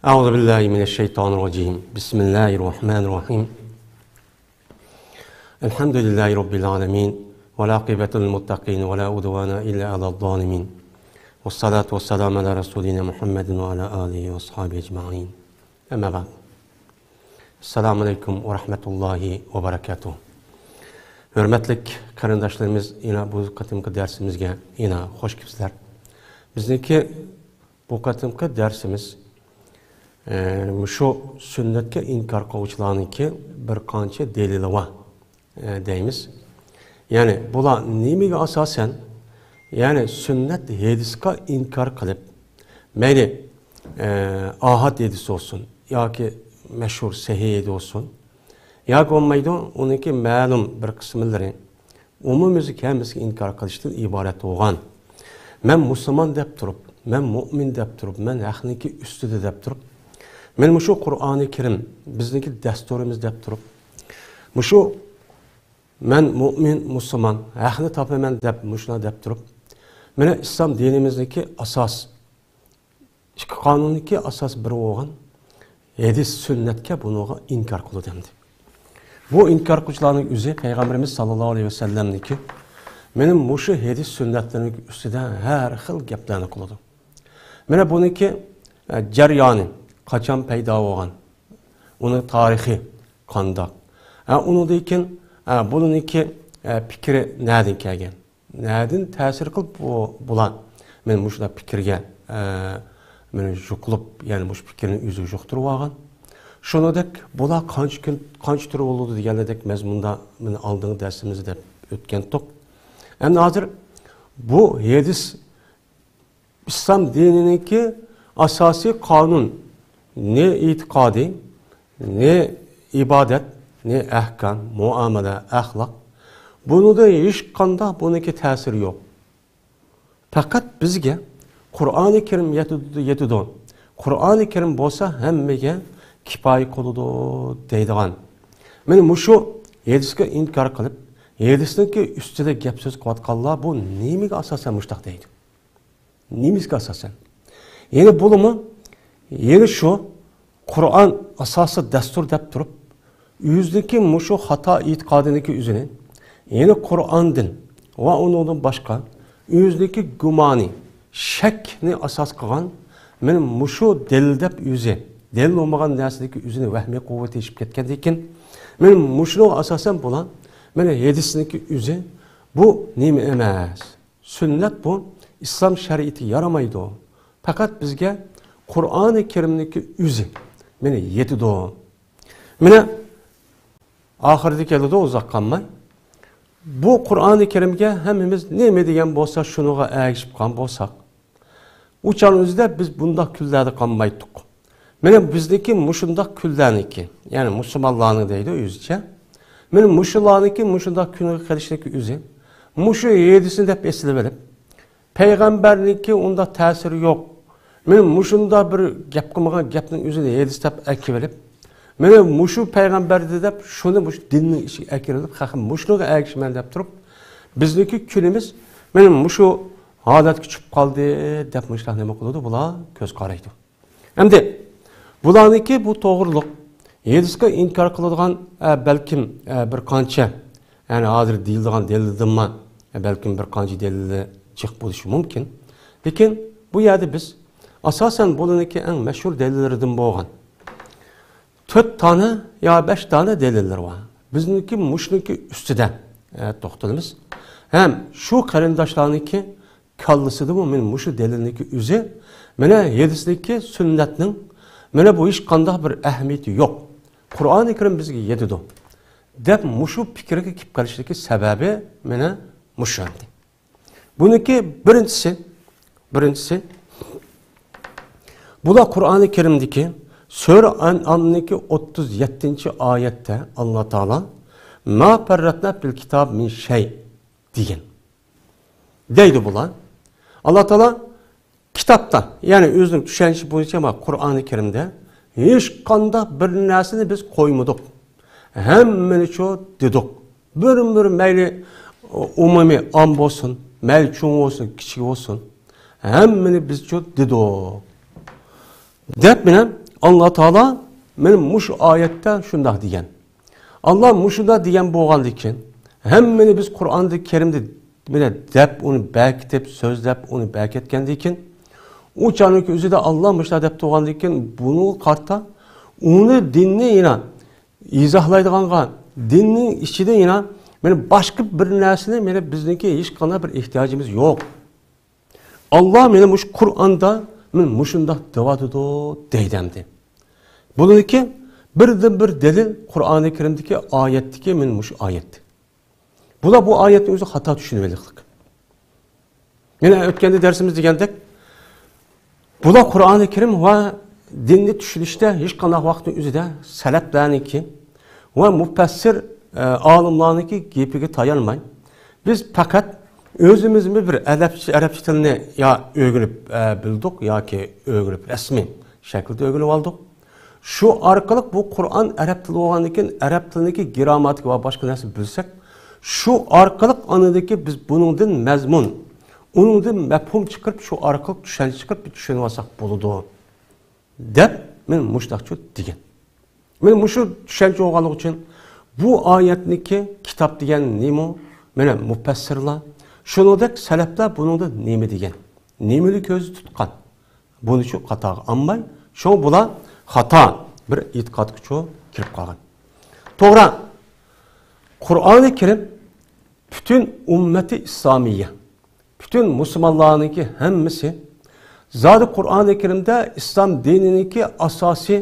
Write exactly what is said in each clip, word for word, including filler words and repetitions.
أعوذ بالله من الشيطان الرجيم. بسم الله الرحمن الرحيم. الحمد لله رب العالمين. والعاقبة للمتقين ولا عدوان إلا على الظالمين. والصلاة والسلام على رسولنا محمد وعلى آله وأصحابه أجمعين. أما بعد. السلام عليكم ورحمة الله وبركاته. ھۆرمەتلىك قېرىنداشلىرىمىز، يەنە بۇ قېتىمقى دەرسىمىزگە يەنە خوش كېلىپسىلەر. بىزنىڭكى بۇ قېتىمقى دەرسىمىز، ئە، مۇشۇ سۈننەتكە ئىنكار قىلغۇچىلارنىڭكى بىر قانچە دەلىلى بار، ئە، دەيمىز. يەنى بۇلار نېمىگە ئاساسەن، يەنى سۈننەت ھەدىسكە ئىنكار قىلىپ، مەيلى، ئە، ئاھاد ھەدىس بولسۇن ياكى مەشھۇر سەھىھ ھەدىس بولسۇن، ياكى بولمايدۇ، ئۇنىڭكى مەلۇم بىر قىسىملىرى ئومۇميۈزلۈك ھەممىسىگە ئىنكار قىلىشتىن ئىبارەت بولغان. مەن مۇسۇلمان دەپ تۇرۇپ، مەن مۇئمىن دەپ تۇرۇپ، مەن ھەقنىڭكى ئۈستىدە دەپ تۇرۇپ، مەن مۇشۇ قۇرئانى كەرىم بىزنىڭكى دەستۇرىمىز دەپ تۇرۇپ، مۇشۇ مەن مۇئمىن، مۇسۇلمان، ھەقنى تاپىمەن دەپ مۇشۇنداق دەپ تۇرۇپ، مانا ئىسلام دىنىمىزنىڭكى ئاساس ئىككى قانۇننىڭكى ئاساس بىرى بولغان ھەدىس سۈننەتكە بۇنىڭغا ئىنكار قىلىدۇ دەمدى. بۇ ئىنكار قىلغۇچىلارنىڭ ئۆزى پەيغەمبىرىمىز ساللاللاھۇ ئەلەيھى ۋەسەللەمنىڭكى مانا مۇشۇ ھەدىس سۈننەتلىرىنىڭ ئۈستىدە ھەر خىل گەپلەرنى قىلىدۇ. مانا بۇنىڭكى، ئە، جەريانى قاچان پەيدا بولغان، ئۇنىڭ تارىخى قانداق، ئە، ئۇنىڭدىن كېيىن، ئە، بۇنىڭكى، ئە، پىكرى نەدىن كەلگەن؟ نەدىن تەسىر قىلىپ بۇ، بۇلار مانا مۇشۇنداق پىكىرگە، ئە، مانا يۇقۇلۇپ، يەنى مۇشۇ پىكىرنى ئۆزىگە يۇقتۇرۇپ ئالغان؟ شۇنىڭدەك بۇلار قانچە كۈن، قانچە تۈر بولىدۇ دېگەندەك مەزمۇندا مانا ئالدىنقى دەرسىمىزدە دەپ ئۆتكەنتۇق. ئەمدى ھازىر بۇ ھەدىس ئىسلام دىنىنىڭكى ئاساسىي قانۇن، نى ئېتىقادى، نى ئىبادەت، نى ئەھكام، مۇئامىلە، ئەخلاق. بۇنىڭدا ھېچقانداق بۇنىڭكى تەسىرى يوق. پەقەت بىزگە قۇرئانى كەرىم يېتىدۇ، يېتىدۇ. قۇرئانى كەرىم بولسا ھەممىگە كىپايە قىلىدۇ دەيدىغان. مانا مۇشۇ ھەدىسكە ئىنكار قىلىپ، ھەدىسنىڭكى ئۈستىدە گەپ سۆز قىلىۋاتقانلار بۇ نېمىگە ئاساسەن مۇشۇنداق دەيدۇ؟ نېمىسىگە ئاساسەن؟ يەنە بۇلىمۇ، يەنە شۇ قۇرئان ئاساسى دەستۇر دەپ تۇرۇپ، ئۆزىنىڭكى مۇشۇ خاتا ئېتىقادىنىڭكى ئۆزىنى، يەنە قۇرئاندىن ۋە ئۇنىڭدىن باشقا ئۆزىنىڭكى گۇمانى، شەكنى ئاساس قىلغان، مانا مۇشۇ دەلىل دەپ ئۆزى، دەلىل بولمىغان نەرسىدىكى ئۆزىنى ۋەھمىي قۇۋۋەت تېشىپ كەتكەندىن كېيىن، مانا مۇشۇنىڭغا ئاساسەن بۇلار، مانا ھەدىسنىڭكى ئۆزى بۇ نېمە ئەمەس؟ سۈننەت بۇ ئىسلام شەرىئىتىگە يارىمايدۇ. پەقەت بىزگە قۇرئانى كەرىمنىڭكى ئۆزى مانا يېتىدۇ. مانا ئاخىرىدا كېلىدۇ ئۇزاق قالماي. بۇ قۇرئانى كەرىمگە ھەممىمىز نېمە دېگەن بولسا شۇنىڭغا ئەگىشىپ قالغان بولساق، ئۇ چاغنىڭ ئۆزىدە بىز بۇنداق كۈنلەردە قالمايتتۇق. مانا بىزنىڭكى مۇشۇنداق كۈنلەرنىڭكى، يەنى مۇسۇلمانلارنىڭ دەيدۇ ئۆزىچە. مانا مۇشۇلارنىڭكى مۇشۇنداق كۈنگە قېلىشنىڭكى ئۆزى، مۇشۇ ھەدىسنى دەپ ئېسىلىۋېلىپ، پەيغەمبەرنىڭكى ئۇنداق تەسىرى يوق. مانا مۇشۇنداق بىر گەپ قىلمىغان گەپنىڭ ئۆزىنى ھەدىس دەپ ئەكىۋېلىپ، مانا مۇشۇ پەيغەمبەردە دەپ شۇنى مۇشۇ دىننىڭ ئىچىگە ئەكىرىپ، خەقنى مۇشۇنىڭغا ئەگىشىمەن دەپ تۇرۇپ، بىزنىڭكى كۈنىمىز مانا مۇشۇ ھالەتكە چۈشۈپ قالدى دەپ مۇشۇنداق نېمە قىلىدۇ، بۇلار كۆز قارايدۇ. ئەمدى بۇلارنىڭكى بۇ توغرىلىق ھەدىسكە ئىنكار قىلىدىغان، ئە، بەلكىم، ئە، بىر قانچە، يەنى ھازىر دېيىلىدىغان دەلىلدىنمۇ، ئە، بەلكىم بىر قانچە دەلىلى جىق بولۇشى مۇمكىن. لېكىن بۇ يەردە بىز ئاساسەن بۇلارنىڭكى ئەڭ مەشھۇر دەلىللىرىدىن بولغان تۆت دانە يا بەش دانە دەلىللىرى بار. بىزنىڭكى مۇشۇنىڭكى ئۈستىدە، ئە، توختىلىمىز. ھەم شۇ قېرىنداشلارنىڭكى كاللىسىدىمۇ مانا مۇشۇ دەلىلنىڭكى ئۆزى، مانا ھەدىسنىڭكى، سۈننەتنىڭ، مانا بۇ ھېچقانداق بىر ئەھمىيىتى يوق. قۇرئانى كەرىم بىزگە يېتىدۇ دەپ مۇشۇ پىكىرگە كېلىپ قېلىشلىكى سەۋەبى مانا مۇشۇ ئەمدى. بۇنىڭكى بىرىنچىسى، بىرىنچىسى، بۇلار قۇرئانى كەرىمدىكى سۈرە ئەنئامنىڭكى ئوتتۇز يەتتىنچى ئايەتتە ئاللا تائالا، ما پەررەتنا فىل كىتاب مىن شەي دېگەن. دەيدۇ بۇلار. ئاللا تائالا كىتابتا، يەنى ئۆزىنىڭ چۈشەنچىسى بويىچە، ما قۇرئانى كەرىمدە ھېچقانداق بىر نەرسىنى بىز قويمىدۇق. ھەممىنى شۇ دېدۇق. بىر، بىر مەيلى ئومۇمىي ئام بولسۇن، مەيلى چوڭ بولسۇن، كىچىك بولسۇن، ھەممىنى بىز شۇ دېدۇق. دەپ مانا ئاللا تائالا مانا مۇشۇ ئايەتتە شۇنداق دېگەن. ئاللا مۇشۇنداق دېگەن بولغاندىكىن، ھەممىنى بىز قۇرئاندا كەرىمدە مانا دەپ، ئۇنى بەكىتىپ، سۆزلەپ، ئۇنى بەكەتكەندىكىن، ئۇ چاغنىڭ ئۆزىدە ئاللا مۇشۇنداق دەپ تۇرغاندىكىن، بۇنىڭغا قارىتا ئۇنى دىننى يەنە ئىزاھلايدىغانغا، دىننىڭ ئىچىدە يەنە مانا باشقا بىر نەرسىنى مانا بىزنىڭكى ھېچقانداق بىر ئېھتىياجىمىز يوق. ئاللا مانا مۇشۇ قۇرئاندا مانا مۇشۇنداق دەۋاتىدۇ دەيدۇ ئەمدى. بۇنىڭكى بىردىنبىر دەلىل قۇرئانى كەرىمدىكى ئايەتتىكى مانا مۇشۇ ئايەت. بۇلار بۇ ئايەتنى ئۆزى خاتا چۈشىنىۋېلىقلىق. يەنە ئۆتكەندە دەرسىمىز دېگەندەك، بۇلار قۇرئانى كەرىم ۋە دىننى چۈشىنىشتە ھېچقانداق ۋاقىتنىڭ ئۆزىدە سەلەپلەرنىڭكى ۋە مۇپەسسىر، ئە، ئالىملارنىڭكى گېپىگە تايانماي، بىز پەقەت ئۆزىمىزمۇ بىر ئەرەبچە، ئەرەبچە تىلنى يا ئۆگىنىپ، ئە، بىلدۇق ياكى ئۆگىنىپ رەسمىي شەكىلدە ئۆگىنىۋالدۇق. شۇ ئارقىلىق بۇ قۇرئان ئەرەب تىلى بولغاندىكىن، ئەرەب تىلىنىڭكى گىرامماتىكا ۋە باشقا نەرسە بىلسەك، شۇ ئارقىلىق ئاندىكى بىز بۇنىڭدىن مەزمۇن، ئۇنىڭدىن مەپھۇم چىقىرىپ، شۇ ئارقىلىق چۈشەنچە چىقىرىپ چۈشىنىۋالساق بولىدۇ، دەپ مەن مۇشۇنداقچۇ دېگەن. مەن مۇشۇ چۈشەنچە بولغانلىقى ئۈچۈن بۇ ئايەتنىكى كىتاب دېگەن نېمە؟ مانا مۇپەسسىرلار، شۇنىڭدەك سەلەپلەر بۇنىڭدا نېمە دېگەن؟ نېمىنى كۆزدە تۇتقان؟ بۇنى شۇ خاتاغا ئالماي، شۇڭا بۇلار خاتا بىر ئېتىقادقىچۇ كىرىپ قالغان. توغرا، قۇرئانى كەرىم پۈتۈن ئۈممەتى ئىسلامىيە، پۈتۈن مۇسۇلمانلارنىڭكى ھەممىسى، زادى قۇرئانى كەرىمدە ئىسلام دىنىنىڭكى ئاساسىي،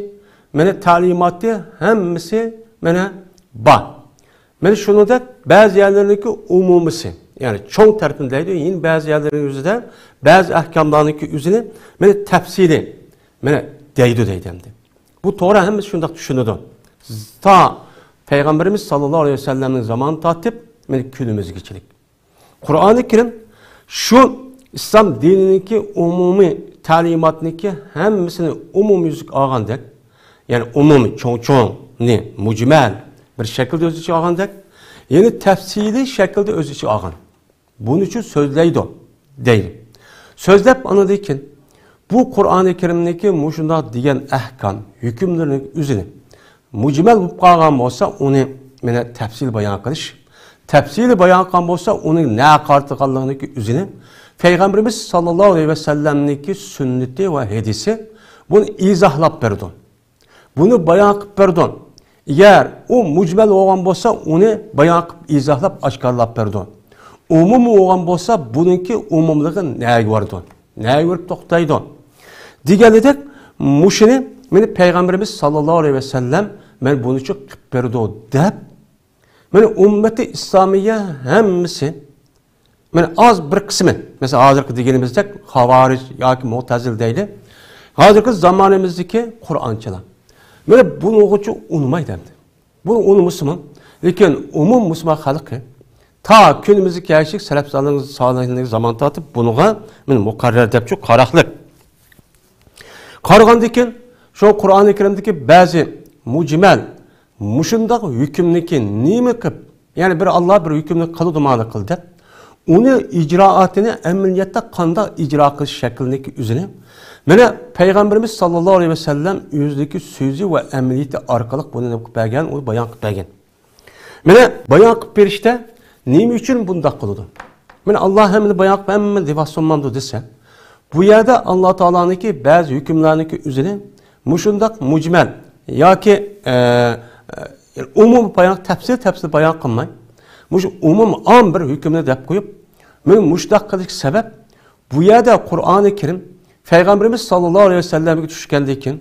مانا، تەلىماتى ھەممىسى، مانا، بار. مانا شۇنىڭدەك بەزى يەرلىرىنىڭكى ئومۇمىسى، يەنى چوڭ تەرىپىنى دەيدۇ، يەنە بەزى يەرلىرىنىڭ ئۆزىدە بەزى ئەھكاملارنىڭكى ئۆزىنى، مانا، تەپسىلىي، مانا، دەيدۇ دەيدۇ ئەمدى. بۇ توغرا، ھەممىسى شۇنداق چۈشىنىدۇ. تا پەيغەمبىرىمىز ساللاللاھۇ ئەلەيھى ۋەسەللەمنىڭ زامانى تارتىپ، مانا، كۈنىمىزگىچىلىك. قۇرئانى كەرىم شۇ ئىسلام دىنىنىڭكى ئومۇمىي تەلىماتنىڭكى ھەممىسىنى ئومۇميۈزلۈك ئالغاندەك، يەنى ئومۇمىي چوڭ-چوڭنى مۇجمەل بىر شەكىلدە ئۆز ئىچىگە ئالغاندەك، يەنى تەپسىلىي شەكىلدە ئۆز ئىچىگە ئالغان. بۇنى شۇ سۆزلەيدۇ، دەيدۇ. سۆزلەپ ئاندىن كېيىن بۇ قۇرئانى كەرىمنىڭكى مۇشۇنداق دېگەن ئەھكام، ھۆكۈملىرىنىڭ ئۆزىنى مۇجمەل بولۇپ قالغان بولسا، ئۇنى مانا تەپسىلىي بايان قىلىش، تەپسىلىي بايان قىلغان بولسا، ئۇنىڭ نەگە قارىتىلغانلىقىنىڭكى ئۆزىنى پەيغەمبىرىمىز ساللاللاھۇ ئەلەيھى ۋەسەللەمنىڭكى سۈننىتى ۋە ھەدىسى بۇنى ئىزاھلاپ بېرىدۇ. بۇنى بايان قىلىپ بېرىدۇ. ئەگەر ئۇ مۇجمەل بولغان بولسا، ئۇنى بايان قىلىپ ئىزاھلاپ ئاشكارىلاپ بېرىدۇ. ئومۇمىي بولغان بولسا، بۇنىڭكى ئومۇملۇقى نەگە بارىدۇ؟ نەگە بېرىپ توختايدۇ؟ دېگەنىدەك، مۇشۇنى مانا پەيغەمبىرىمىز ساللاللاھۇ ئەلەيھى ۋەسەللەم مانا بۇنى شۇ قىلىپ بېرىدۇ دەپ، مانا ئۈممىتى ئىسلامىيە ھەممىسى، مانا ئاز بىر قىسمى، مەسىلەن، ھازىرقى دېگىنىمىزدەك خاۋارىج ياكى مۇئتەزىلە دەيلى، ھازىرقى زامانىمىزدىكى قۇرئانچىلار، مانا بۇنىڭغىچۇ ئۇنىمايدۇ ئەمدى. بۇنى ئۇنىمىسىمۇ، لېكىن ئومۇم مۇسۇلمان خەلقى تا كۈنىمىزگە كەلگۈچىلىك سەلەف سالىھنىڭ زامانى تارتىپ بۇنىڭغا مانا مۇقەررەر دەپچۇ قاراقلىق. قارىغاندىكىن، شۇ قۇرئانى كەرىمدىكى بەزى مۇجمەل مۇشۇنداق ھۆكۈمنىكى نېمە قىلىپ، يەنى بىر ئاللا بىر ھۆكۈمنى قىلىدۇ، مانا قىل دەپ، ئۇنى ئىجرائاتىنى ئەمەلىيەتتە قانداق ئىجرا قىلىش شەكلىنىكى ئۆزىنى، مانا پەيغەمبىرىمىز ساللاللاھۇ ئەلەيھى ۋەسەللەم ئۆزىنىڭكى سۆزى ۋە ئەمەلىيىتى ئارقىلىق بۇنى نېمە قىلىپ بەرگەن، ئۇنى بايان قىلىپ بەرگەن. مانا بايان قىلىپ بېرىشتە نېمە ئۈچۈن بۇنداق قىلىدۇ؟ مانا ئاللا ھەممىنى بايان قىلىپ، ھەممىنى دەۋاتسۇنمامدۇ دېسە، بۇ يەردە ئاللا تائالانىڭكى بەزى ھۆكۈملەرنىڭكى ئۆزىنى مۇشۇنداق مۇجمەل ياكى، ئە، ئە، ئومۇمىي بايان، تەپسىل، تەپسىل بايان قىلماي، مۇشۇ ئومۇم ئام بىر ھۆكۈمنى دەپ قويۇپ، مانا مۇشۇنداق قىلىشقا سەۋەب، بۇ يەردە قۇرئانى كەرىم پەيغەمبىرىمىز ساللاللاھۇ ئەلەيھى ۋەسەللەمگە چۈشكەندىن كېيىن،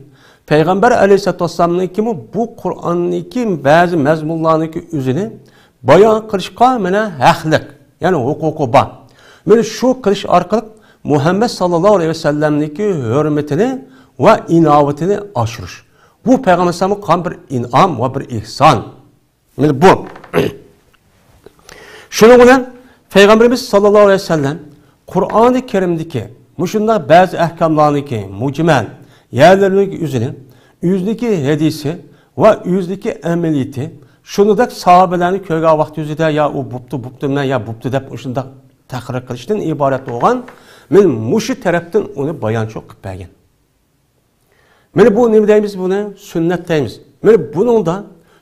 پەيغەمبەر ئەلەيھىسسالاتۇ ۋەسسالامنىڭكىمۇ بۇ قۇرئاننىڭكى بەزى مەزمۇنلارنىڭكى ئۆزىنى بايان قىلىشقا مانا ھەقلىق، يەنى ھوقۇقى بار. مانا شۇ قىلىش ئارقىلىق مۇھەممەد ساللاللاھۇ ئەلەيھى ۋەسەللەمنىڭكى ھۆرمىتىنى ۋە ئىناۋىتىنى ئاشۇرۇش. بۇ پەيغەمبەر ئەلەيھىسسالامغا قىلغان بىر ئىنئام ۋە بىر ئېھسان. مانا بۇ. شۇنىڭ بىلەن پەيغەمبىرىمىز ساللاللاھۇ ئەلەيھى ۋەسەللەم قۇرئانى كەرىمدىكى مۇشۇنداق بەزى ئەھكاملارنىڭكى مۇجمەل يەرلىرىنىڭ ئۆزىنى، ئۆزىنىڭكى ھەدىسى ۋە ئۆزىنىڭكى ئەمەلىيىتى، شۇنىڭدەك ساھابىلەرنى كۆرگەن ۋاقتى ئۆزىدە يا ئۇ بوپتۇ، بوپتۇ، مەن يا بوپتۇ دەپ مۇشۇنداق تەقرىر قىلىشتىن ئىبارەت بولغان، مانا مۇشۇ تەرەپتىن ئۇنى بايانچۇ قىلىپ بەرگەن. مانا بۇ نېمە دەيمىز بۇنى؟ سۈننەت دەيمىز. مانا بۇنىڭدا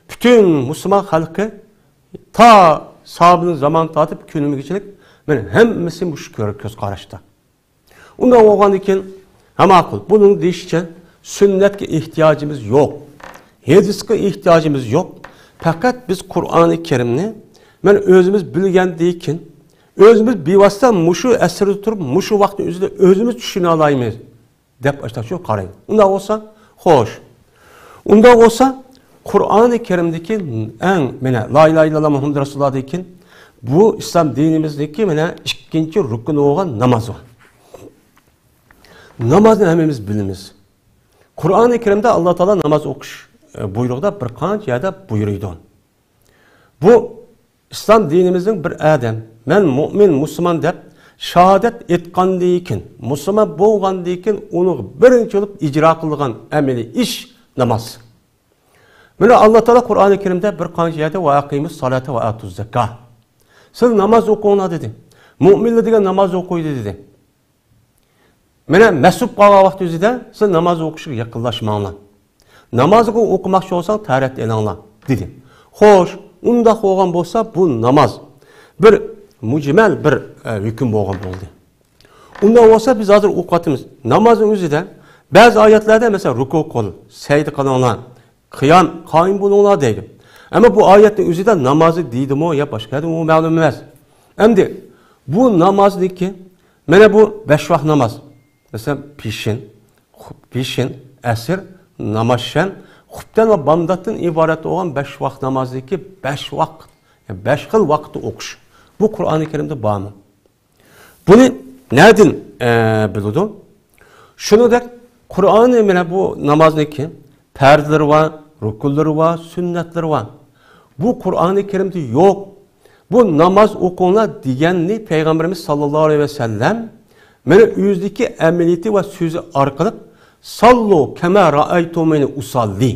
پۈتۈن مۇسۇلمان خەلقى تا ساھابىنىڭ زامانى تارتىپ كۈنىمىزگىچىلىك مانا ھەممىسى مۇشۇ كۆز قاراشتا. ئۇنداق بولغاندىن كېيىن، ھە، ماقۇل. بۇنىڭ دېيىشىچە، سۈننەتكە ئېھتىياجىمىز يوق. ھەدىسكە ئېھتىياجىمىز يوق. پەقەت بىز قۇرئانى كەرىمنى مانا ئۆزىمىز بىلگەندىن كېيىن، ئۆزىمىز بىۋاسىتە مۇشۇ ئەسىردە تۇرۇپ، مۇشۇ ۋاقىتنىڭ ئۆزىدە ئۆزىمىز چۈشىنەلەيمىز دەپ ئاشۇنداق شۇ قارايمىز. ئۇنداق بولسا، خوش. ئۇنداق بولسا، قۇرئانى كەرىمدىكى ئەڭ، مانا، لا ئىلاھە ئىللاللا مۇھەممەد رەسۇلۇللاھدىن كېيىن بۇ ئىسلام دىنىمىزدىكى، مانا، ئىككىنچى رۇكنى بولغان ناماز بار. نامازنى ھەممىمىز بىلىمىز. قۇرئانى كەرىمدە ئاللا تائالا ناماز ئوقۇش، ئە، بۇيرۇقىدا بىر قانچە يەردە بۇيرۇيدۇ. بۇ ئىسلام دىنىمىزنىڭ بىر ئادەم، مەن مۇئمىن، مۇسۇلمان دەپ شاھادەت ئېيتقاندىن كېيىن، مۇسۇلمان بولغاندىن كېيىن ئۇنىڭ بىرىنچى بولۇپ ئىجرا قىلىدىغان ئەمەلىي ئىش ناماز. مانا ئاللا تائالا قۇرئانى كەرىمدە بىر قانچە يەردە ۋە ئەقىمۇس سالاتا ۋە ئاتۇز زاكا. سىز ناماز ئوقۇڭلار دېدى. مۇئمىنلەر دېگەن ناماز ئوقۇيدۇ دېدى. مانا مەس بولۇپ قالغان ۋاقتىڭىزدا سىز ناماز ئوقۇشقا يېقىنلاشماڭلار. نامازغا ئوقۇماقچى بولساڭ تەھارەت ئېلىڭلار دېدى. خوش، ئۇنداق بولغان بولسا بۇ ناماز بىر مۇجمەل بىر، ئە، ھۆكۈم بولغان بولدى. ئۇنداق بولسا بىز ھازىر ئوقۇۋاتىمىز. نامازنىڭ ئۆزىدە بەزى ئايەتلەردە مەسىلەن رۇكۇ قىل، سەجدە قىلىڭلار، قىيام، قائىم بولۇڭلار دەيدۇ. ئەمما بۇ ئايەتنىڭ ئۆزىدە نامازنى دېدىمۇ يا باشقا دېدىمۇ مەلۇم ئەمەس. ئەمدى بۇ نامازنىڭكى، مانا بۇ بەش ۋاق ناماز. مەسىلەن، پېشىن، خۇ-، پېشىن، ئەسىر، نامازشەم، خۇپتەن ۋە بامداتتىن ئىبارەت بولغان بەش ۋاق نامازنىڭكى بەش ۋاق، يەنى بەش خىل ۋاقىتتا ئوقۇش. بۇ قۇرئانى كەرىمدە بارمۇ؟ بۇنى نەدىن، ئە، بىلىدۇ؟ شۇنىڭدەك قۇرئاننى، مانا بۇ نامازنىڭكى پەرزلىرى بار، رۇكۇنلىرى بار، سۈننەتلىرى بار. بۇ قۇرئانى كەرىمدە يوق. بۇ ناماز ئوقۇڭلار دېگەننى پەيغەمبىرىمىز ساللاللاھۇ ئەلەيھى ۋەسەللەم مانا ئۆزىدىكى ئەمەلىيىتى ۋە سۆزى ئارقىلىق، ساللۇ كەما رائەيتۇمۇنى ئۇساللى.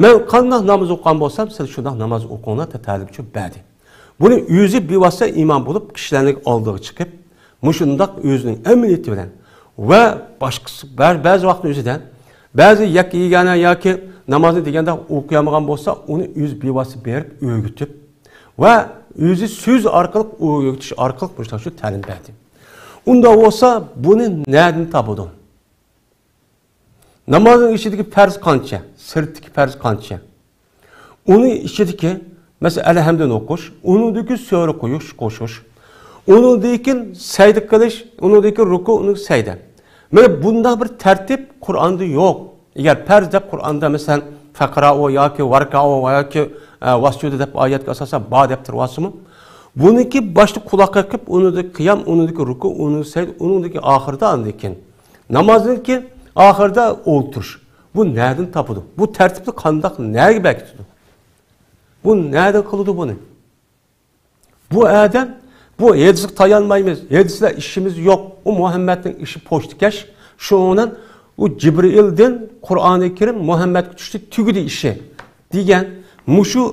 مەن قانداق ناماز ئوقۇغان بولسام، سىز شۇنداق ناماز ئوقۇڭلار دەپ تەلىم چۈشۈرۈپ بەردى. بۇنى ئۆزى بىۋاسىتە ئىمام بولۇپ، كىشىلەرنىڭ ئالدىغا چىقىپ، مۇشۇنداق ئۆزىنىڭ ئەمەلىيىتى بىلەن ۋە باشقىسى، بە-، بەزى ۋاقىتنىڭ ئۆزىدە بەزى يەككە يېگانە ياكى نامازنى دېگەندە ئوقۇيالمىغان بولسا، ئۇنى ئۆزى بىۋاسىتە بېرىپ ئۆگىتىپ ۋە ئۆزى سۆز ئارقىلىق ئۆگىتىش ئارقىلىق مۇشۇنداق شۇ تەلىم بەردى. ئۇنداق بولسا، بۇنى نەدىن تاپىدۇ؟ نامازنىڭ ئىچىدىكى پەرز قانچە؟ سىرتتىكى پەرز قانچە؟ ئۇنىڭ ئىچىدىكى، مەسىلەن، ئەلھەمدىنى ئوقۇش، ئۇنىڭدىكى سۈرە قويۇش، قوشۇش، ئۇنىڭدىن كېيىن سەجدە قىلىش، ئۇنىڭدىن كېيىن رۇكۇ، ئۇنىڭ سەجدە. مانا بۇنداق بىر تەرتىپ قۇرئاندا يوق. ئەگەر پەرز دەپ قۇرئاندا، مەسىلەن، فەقرائۇ ياكى ۋەركائۇ ياكى، ئە، ۋەسجۇدۇ دەپ ئايەتكە ئاساسەن بار دەپ تۇرۇۋالسىمۇ، بۇنىڭكى باشتا قۇلاق قېقىپ، ئۇنىڭدىن قىيام، ئۇنىڭدىن رۇكۇ، ئۇنىڭدىن سەجدە، ئۇنىڭدىن كېيىن ئاخىرىدا ئاندىن كېيىن نامازنىڭكى ئاخىرىدا ئولتۇرۇش. بۇ نەدىن تاپىدۇ؟ بۇ تەرتىپنى قانداق، نەگە بەكىتىدۇ؟ بۇ نەدىن قىلىدۇ بۇنى؟ بۇ ئادەم، بۇ ھەدىسكە تايانمايمىز، ھەدىس بىلەن ئىشىمىز يوق، ئۇ مۇھەممەدنىڭ ئىشى پوچتىكەش، شۇنىڭ بىلەن ئۇ جىبرىئىلدىن قۇرئانى كەرىم مۇھەممەدكە چۈشتى، تۈگىدى ئىشى دېگەن مۇشۇ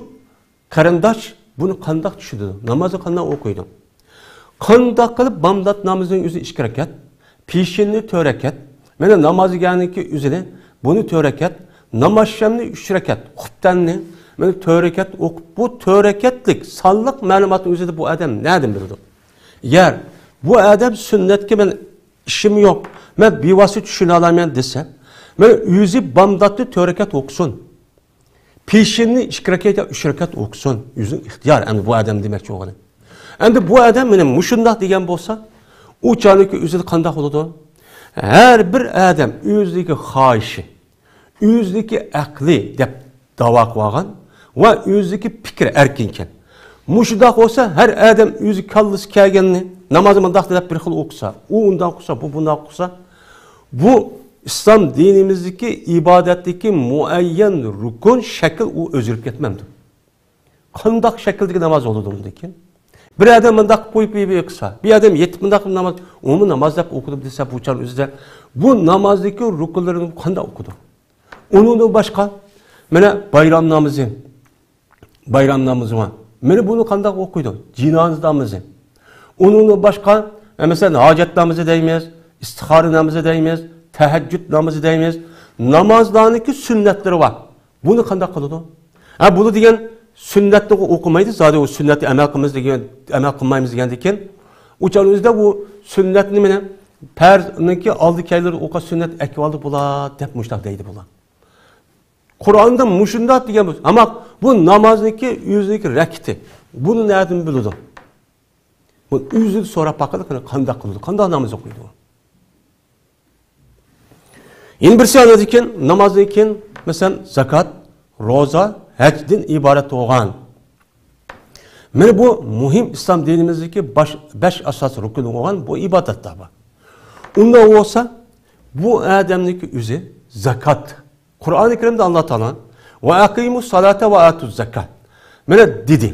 قېرىنداش بۇنى قانداق چۈشىنىدۇ؟ نامازنى قانداق ئوقۇيدۇ؟ قانداق قىلىپ بامدات نامىزىنىڭ ئۆزى ئىككى رەكەت، پېشىننى تۆت رەكەت، مانا ناماز دېگەننىڭكى ئۆزىنى، بۇنى تۆت رەكەت، نامازشەمنى ئۈچ رەكەت، خۇپتەننى مانا تۆت رەكەت ئوقۇپ، بۇ تۆت رەكەتلىك سانلىق مەلۇماتنىڭ ئۆزىدە بۇ ئادەم نەدىن بىلىدۇ؟ يەر، بۇ ئادەم سۈننەتكە مەن ئىشىم يوق، مەن بىۋاسىتە چۈشىنەلەيمەن دېسە، مانا ئۆزى بامداتنى تۆت رەكەت ئوقۇسۇن. پېشىننى ئىككى رەكەت يا ئۈچ رەكەت ئوقۇسۇن، ئۆزىنىڭ ئىختىيارى، ئەمدى بۇ ئادەم دېمەكچى بولغىنى. ئەمدى بۇ ئادەم مانا مۇشۇنداق دېگەن بولسا، ئۇ چاغدىكى ئۆزىدە قانداق بولىدۇ؟ ھەر بىر ئادەم ئۆزىدىكى خاھىشى، ئۆزىدىكى ئەقلى دەپ داۋا قىلىۋالغان ۋە ئۆزىدىكى پىكرى ئەركىنكەن. مۇشۇنداق بولسا، ھەر ئادەم ئۆزى كاللىسى كەلگەننى، نامازنى مۇنداق دەپ بىر خىل ئوقۇسا، ئۇ ئۇنداق قىلسا، بۇ بۇنداق قىلسا، بۇ ئىسلام دىنىمىزدىكى ئىبادەتتىكى مۇئەييەن رۇكۇن، شەكىل ئۇ ئۆزگىرىپ كەتمەمدۇ؟ قانداق شەكىلدىكى ناماز بولىدۇ ئۇندىن كېيىن؟ بىر ئادەم مۇنداق قويۇپ بىر قىلسا، بىر ئادەم يېتىپ مۇنداق ناماز، ئۇمۇ ناماز دەپ ئوقۇدۇم دېسە، بۇ چاغ ئۆزىدە بۇ نامازدىكى رۇكۇنلىرىنى قانداق ئوقۇدۇ؟ ئۇنىڭدىن باشقا، مانا بايرام نامىزى، بايرام نامىزى بار. مانا بۇنى قانداق ئوقۇيدۇ؟ جىنازا نامىزى. ئۇنىڭدىن باشقا، ئە، مەسىلەن، ھاجەت نامىزى دەيمىز، ئىستىخارە نامىزى دەيمىز، تەھەججۇد نامىزى دەيمىز. نامازلارنىڭكى سۈننەتلىرى بار. بۇنى قانداق قىلىدۇ؟ ھە، بۇنى دېگەن سۈننەتنى ئوقۇمايدۇ، زادى ئۇ سۈننەتنى ئەمەل قىلمايمىز دېگەن، ئەمەل قىلمايمىز دېگەندىن كېيىن، ئۇ چاغنىڭ ئۆزىدە ئۇ سۈننەتنى مانا پەرزنىڭكى ئالدى كەينىدە ئوقۇش سۈننەت ئەكىۋالدى بۇلار دەپ مۇشۇنداق دەيدۇ بۇلار. قۇرئاندا مۇشۇنداق دېگەن بولسا، ئەمما بۇ نامازنىڭكى ئۆزىنىڭكى رەكىتى. بۇنى نەدىن بىلىدۇ؟ بۇ ئۆزىدىن سوراپ باققىلى، قانداق قىلىدۇ؟ قانداق ناماز ئوقۇيدۇ؟ يەنە بىرسى ئاندىن كېيىن، نامازدىن كېيىن، مەسىلەن، زاكات، روزا، ھەجدىن ئىبارەت بولغان. مانا بۇ مۇھىم ئىسلام دىنىمىزدىكى باش، بەش ئاساس رۇكۇن بولغان بۇ ئىبادەتلەر بار. ئۇنداق بولسا، بۇ ئادەمنىڭكى ئۆزى زاكات. قۇرئانى كەرىمدە ئاللا تائالا، «ۋە ئەقىمۇس سالاتا ۋە ئاتۇز زاكات.» مانا دېدى.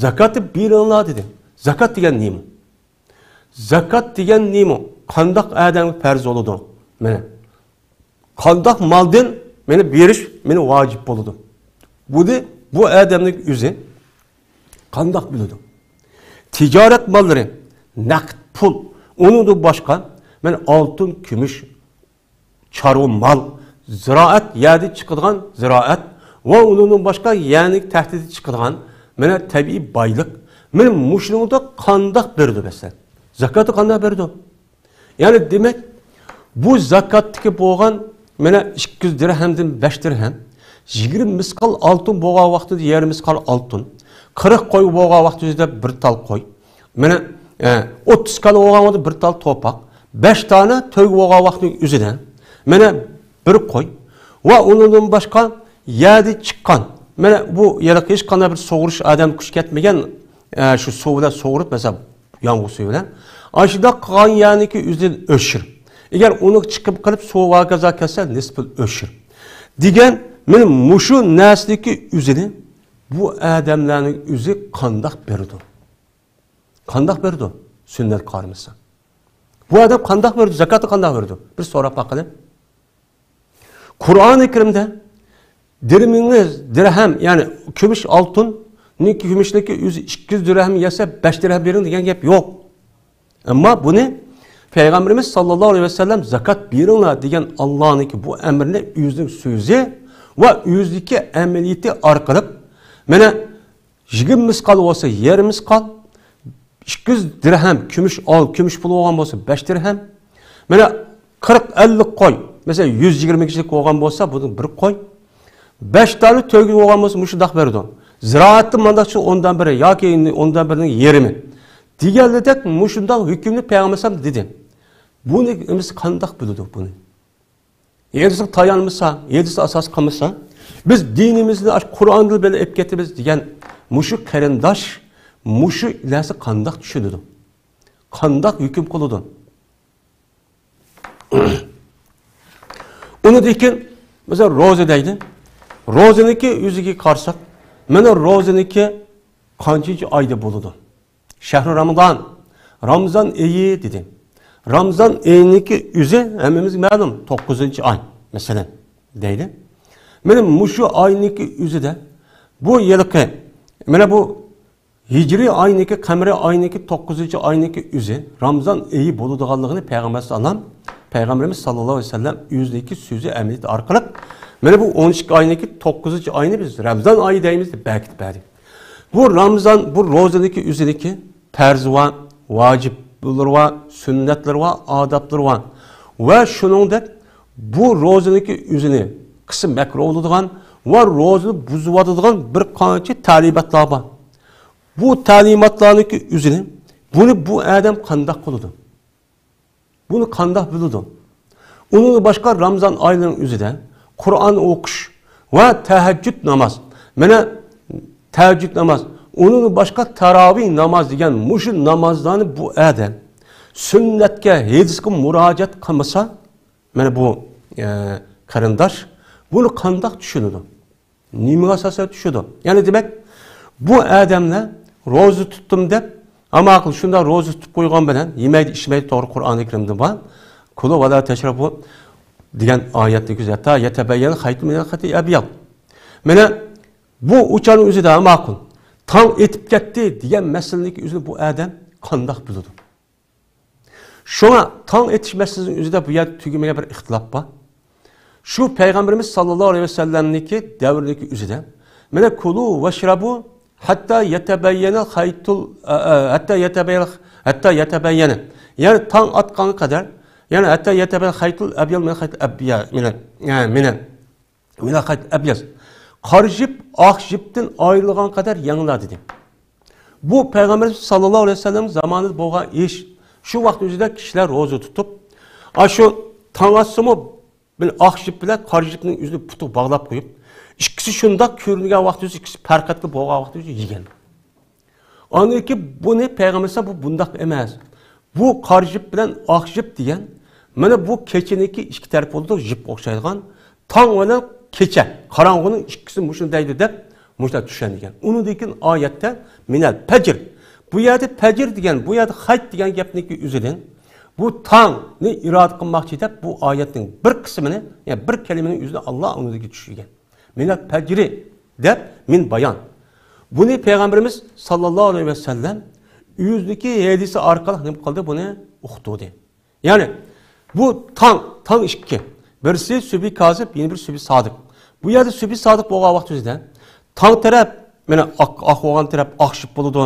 زاكاتنى بېرىڭلار دېدى. زاكات دېگەن نېمە؟ زاكات دېگەن نېمە؟ قانداق ئادەمگە پەرز بولىدۇ؟ مانا قانداق مالدىن مانا بېرىش مانا ۋاجىپ بولىدۇ؟ بۇنى بۇ ئادەمنىڭ ئۆزى قانداق بىلىدۇ؟ تىجارەت ماللىرى، نەقىد پۇل، ئۇنىڭدىن باشقا مانا ئالتۇن، كۈمۈش، چارۋا مال، زىرائەت، يەردىن چىقىدىغان زىرائەت ۋە ئۇنىڭدىن باشقا يەرنىڭ تەكتىدىن چىقىدىغان مانا تەبىئىي بايلىق. مانا مۇشۇنىڭدا قانداق بېرىدۇ مەسىلەن؟ زاكاتنى قانداق بېرىدۇ؟ يەنى دېمەك، بۇ زاكاتتىكى بولغان مانا ئىككى يۈز دىرھەمدىن بەش دىرھەم، يىگىرمە مىسقال ئالتۇن بولغان ۋاقتىدا يەرمە مىسقال ئالتۇن، قىرىق قوي بولغان ۋاقتىدا بىر تال قوي، مانا، ئە، ئوتتۇز كالا بولغان ۋاقتىدا بىر تال توپاق، بەش دانە تۆگە بولغان ۋاقتىنىڭ ئۆزىدە، مانا، بىر قوي ۋە ئۇنىڭدىن باشقا يەردىن چىققان، مانا، بۇ يەردە ھېچقانداق بىر سۇغۇرۇش ئادەم كۈچ كەتمىگەن، ئە، شۇ سۇ بىلەن سۇغۇرۇپ، مەسىلەن، يامغۇر سۈيى بىلەن. ئاشۇنداق قىلغان يەرنىڭكى ئۆزىدىن ئۆشۈر. ئەگەر ئۇنى چىقىپ قېلىپ سۇ ۋاكازا كەلسە، نىسپىل ئۆشۈر. دېگەن، مانا مۇشۇ نەرسىنىڭكى ئۆزىنى بۇ ئادەملەرنىڭ ئۆزى قانداق بېرىدۇ؟ قانداق بېرىدۇ؟ سۈننەتكە قارىمىسا. بۇ ئادەم قانداق بېرىدۇ؟ زاكاتنى قانداق بېرىدۇ؟ بىر سوراپ باققىلى. قۇرئانى كەرىمدە دىرھىمىڭىز، دىرھەم، يەنى كۈمۈش ئالتۇننىڭكى، كۈمۈشنىڭكى ئۆزى ئىككى يۈز دىرھەم يەسە بەش دىرھەم بېرىڭ دېگەن گەپ يوق. ئەمما بۇنى پەيغەمبىرىمىز ساللاللاھۇ ئەلەيھى ۋەسەللەم زاكات بېرىڭلار دېگەن ئاللانىڭكى بۇ ئەمرىنى ئۆزىنىڭ سۆزى ۋە ئۆزىدىكى ئەمەلىيىتى ئارقىلىق، مانا، يىگىرمە مىسقال بولسا يەرمە مىسقال، ئىككى يۈز دىرھەم كۈمۈش ئال، كۈمۈش پۇل بولغان بولسا بەش دىرھەم. مانا قىرىق ئەللىك قوي، مەسىلەن، يۈز يىگىرمە كىشىلىك بولغان بولسا، بۇنىڭ بىر قوي. بەش دانە تۆگە بولغان بولسا، مۇشۇنداق بېرىدۇ. زىرائەتتە مانداقچە ئوندىن بىرى ياكى ئوندىن بىرىنىڭ يېرىمى. دېگەنلىدەك مۇشۇنداق ھۆكۈمنى پەيغەمبەر ئەلەيھىسسالام دېدى. بۇنى بىز قانداق بىلىدۇق بۇنى؟ ھەدىسكە تايانمىسا، ھەدىس ئاساس قىلمىسا، بىز دىنىمىزنى ئاشۇ قۇرئاندىن بىلەن ئېلىپ كېتىمىز دېگەن مۇشۇ قېرىنداش مۇشۇ نەرسە قانداق چۈشىنىدۇ؟ قانداق ھۆكۈم قىلىدۇ؟ ئۇنىڭدىن كېيىن، مەسىلەن، روزا دەيدۇ. روزىنىڭكى ئۆزىگە قارىساق، مانا روزىنىڭكى قانچىنچى ئايدا بولىدۇ؟ شەھرۇ رامىزان، رامىزان ئېيى دېدى. رامىزان ئېيىنىڭكى ئۆزى ھەممىمىزگە مەلۇم، توققۇزىنچى ئاي، مەسىلەن، دەيدۇ. مانا مۇشۇ ئاينىڭكى ئۆزىدە بۇ يىلقى، مانا بۇ ھىجرىي ئاينىڭكى، قەمەرىي ئاينىڭكى، توققۇزىنچى ئاينىڭكى ئۆزى، رامىزان ئېيى بولىدىغانلىقىنى پەيغەمبەر ساللام، پەيغەمبىرىمىز ساللاللاھۇ ئەلەيھى ۋەسەللەم ئۆزىنىڭكى سۆزى ئەمەلىيىتى ئارقىلىق، مانا بۇ ئون ئىككى ئاينىڭكى توققۇزىنچى ئاينى بىز رامىزان ئايى دەيمىز دەپ بەركىتىپ بەردى. بۇ رامىزان، بۇ روزىنىڭكى ئۆزىنىڭكى پەرزى بار، ۋاجىپلىرى بار، سۈننەتلىرى بار، ئادابلىرى بار. ۋە شۇنىڭدەك بۇ روزىنىڭكى ئۆزىنى قىلسا مەكرۇھ بولىدىغان ۋە روزىنى بۇزۇۋاتىدىغان بىر قانچە تەلىماتلار بار. بۇ تەلىماتلارنىڭكى ئۆزىنى، بۇنى بۇ ئادەم قانداق قىلىدۇ؟ بۇنى قانداق بىلىدۇ؟ ئۇنىڭدىن باشقا رامىزان ئايلىرىنىڭ ئۆزىدە قۇرئان ئوقۇش ۋە تەھەججۇد ناماز. مانا تەھەججۇد ناماز. ئۇنىڭدىن باشقا تاراۋىھ ناماز دېگەن مۇشۇ نامازلارنى بۇ ئادەم سۈننەتكە، ھەدىسكە مۇراجىئەت قىلمىسا، مانا بۇ، ئە، قېرىنداش بۇنى قانداق چۈشىنىدۇ؟ نېمىگە ئاساسەن چۈشىدۇ؟ يەنى دېمەك، بۇ ئادەملەر روزا تۇتتۇم دەپ، ئەمما شۇنداق روزا تۇتۇپ قويغان بىلەن يېمەيدۇ، ئىچمەيدۇ، توغرا قۇرئانى كەرىمدە بار. «كۇلۇ ۋە لا تەشرەبۇ» دېگەن ئايەتنى كۆرسەتتى. «ھەتتا يەتەبەييەنە خەيتۇ مىنەل خەيتىل ئەبيەد.» مانا بۇ ئۇچارنىڭ ئۆزىدە ماقۇل. تاڭ ئېتىپ كەتتى دېگەن مەسىلىنىڭكى ئۆزىنى بۇ ئادەم قانداق بىلىدۇ؟ شۇڭا تاڭ ئېتىش مەسىلىسىنىڭ ئۆزىدە بۇ يەردە تۈگىمىگەن بىر ئىختىلاپ بار. شۇ پەيغەمبىرىمىز ساللاللاھۇ ئەلەيھى ۋەسەللەمنىڭكى دەۋرىدىكى ئۆزىدە، مانا، كۇلۇ ۋەشرەبۇ ھەتتا يەتەبەييەنە خەيتۇل، ئە، ئە، ھەتتا يەتەبەييەنە، ھەتتا يەتەبەييەنە، يەنى تاڭ ئاتقانغا قەدەر، يەنى ھەتتا يەتەبەييەنە خەيتۇل ئەبيەز مىنە خەيتۇل ئەبيەز، مىنە، ئە، مىنە، مىنە خەيتۇل ئەبيەز. قارا جىپ ئاق جىپتىن ئايرىلغانغا قەدەر يەڭلار دېدى. بۇ پەيغەمبىرىمىز ساللاللاھۇ ئەلەيھى ۋەسەللەم زامانىدا بولغان ئىش. شۇ ۋاقىت ئۆزىدە كىشىلەر روزا تۇتۇپ، ئاشۇ تاڭ ئاتسىمۇ، بىر ئاق جىپ بىلەن قارا جىپنىڭ ئۆزىنى پۇتىغا باغلاپ قويۇپ، ئىككىسى شۇنداق كۆرۈنگەن ۋاقتى ئۆزى، ئىككىسى پەرقەتلىك بولغان ۋاقتى ئۆزى يېگەن. ئاندىن كېيىن بۇنى پەيغەمبەر ئەلەيھىسسالام، بۇ بۇنداق ئەمەس. بۇ قارا جىپ بىلەن ئاق جىپ دېگەن، مانا بۇ كېچىنىڭكى ئىككى تەرىپى بولىدۇ، جىپقا ئوخشايدىغان. تاڭ بىلەن كېچە، قاراڭغۇنىڭ ئىككىسى مۇشۇنى دەيدۇ دەپ، مۇشۇنداق چۈشەن دېگەن. ئۇنىڭدىن كېيىن ئايەتتە مىنەل پەجر. بۇ يەردە پەجر دېگەن، بۇ يەردە خەيت دېگەن گەپنىڭكى ئۆزىدىن، بۇ تاڭنى ئىرادە قىلماقچى دەپ، بۇ ئايەتنىڭ بىر قىسمىنى، يەنى بىر كەلىمىنىڭ ئۆزىنى ئاللا ئۇنىڭدىكى چۈشۈرگەن. مىنەل پەجرى دەپ مىن بايان. بۇنى پەيغەمبىرىمىز ساللاللاھۇ ئەلەيھى ۋەسەللەم ئۆزىنىڭكى ھەدىسى ئارقىلىق نېمە قىلدى؟ بۇنى ئۇقتۇردى. يەنى بۇ تاڭ، تاڭ ئىككى. بىرسى سۈبھى كازىب، يەنە بىر سۈبھى سادىق. بۇ يەردە سۈبھى سادىق بولغان ۋاقتىمىزدا تاڭ تەرەپ، مانا ئاق، ئاق بولغان تەرەپ ئاق جىپ بولىدۇ.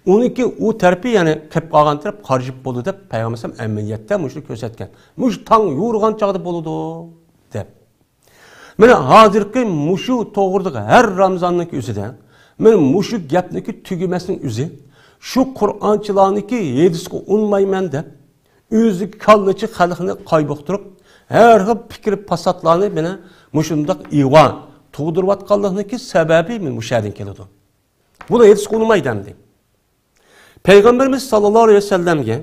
ئۇنىڭكى ئۇ تەرىپى، يەنى قېپ قالغان تەرەپ قارا جىپ بولىدۇ دەپ پەيغەمبەر ئەلەيھىسسالام ئەمەلىيەتتە مۇشۇنى كۆرسەتكەن. مۇشۇ تاڭ يورۇغان چاغدا بولىدۇ دەپ. مانا ھازىرقى مۇشۇ توغرىدىكى ھەر رامزاننىڭكى ئۆزىدە، مانا مۇشۇ گەپنىكى تۈگىمەسنىڭ ئۆزى، شۇ قۇرئانچىلارنىڭكى ھەدىسىگە ئۇنىمايمەن دەپ، ئۆزى كاللىچى خەلقنى قايمۇقتۇرۇپ، ھەر خىل پىكىر پاساتلارنى مانا مۇشۇنداق ئىغۋا تۇغدۇرۇۋاتقانلىقنىڭكى سەۋەبى مانا مۇشۇ يەردىن كېلىدۇ. بۇنى ھەدىسىگە ئۇنىمايدۇ ئەمدى. پەيغەمبىرىمىز ساللاللاھۇ ئەلەيھى ۋەسەللەمگە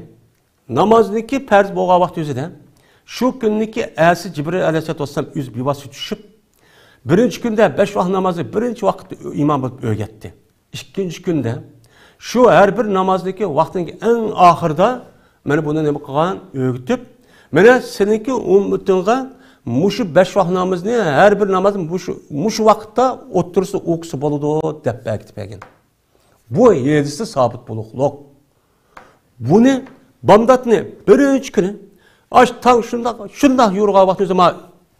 نامازنىڭكى پەرز بولغان ۋاقتى ئۆزىدە، شۇ كۈننىكى ئەتىسى جىبرىئىل ئەلەيھىسسالاتۇ ۋەسسالام ئۆزى بىۋاسىتە چۈشۈپ، بىرىنچى كۈندە بەش ۋاق نامازنى بىرىنچى ۋاقىتتا ئىمام بولۇپ ئۆگەتتى. ئىككىنچى كۈندە شۇ ھەر بىر نامازنىڭكى ۋاقتىنىڭ ئەڭ ئاخىرىدا مانا بۇنى نېمە قىلغان؟ ئۆگىتىپ، مانا سېنىڭكى ئۈممىتىڭگە مۇشۇ بەش ۋاق نامازنى ھەر بىر ناماز مۇشۇ، مۇشۇ ۋاقىتتا ئوتتۇرىسىدا ئوقۇسا بولىدۇ دەپ بەرگىتىپ بەرگەن. بۇ ھەدىستە سابىت بولۇقلۇق. بۇنى بامداتنى بىرىنچى كۈنى، ئاش تاڭ شۇنداق، شۇنداق يورۇغان ۋاقتىمىزدا ما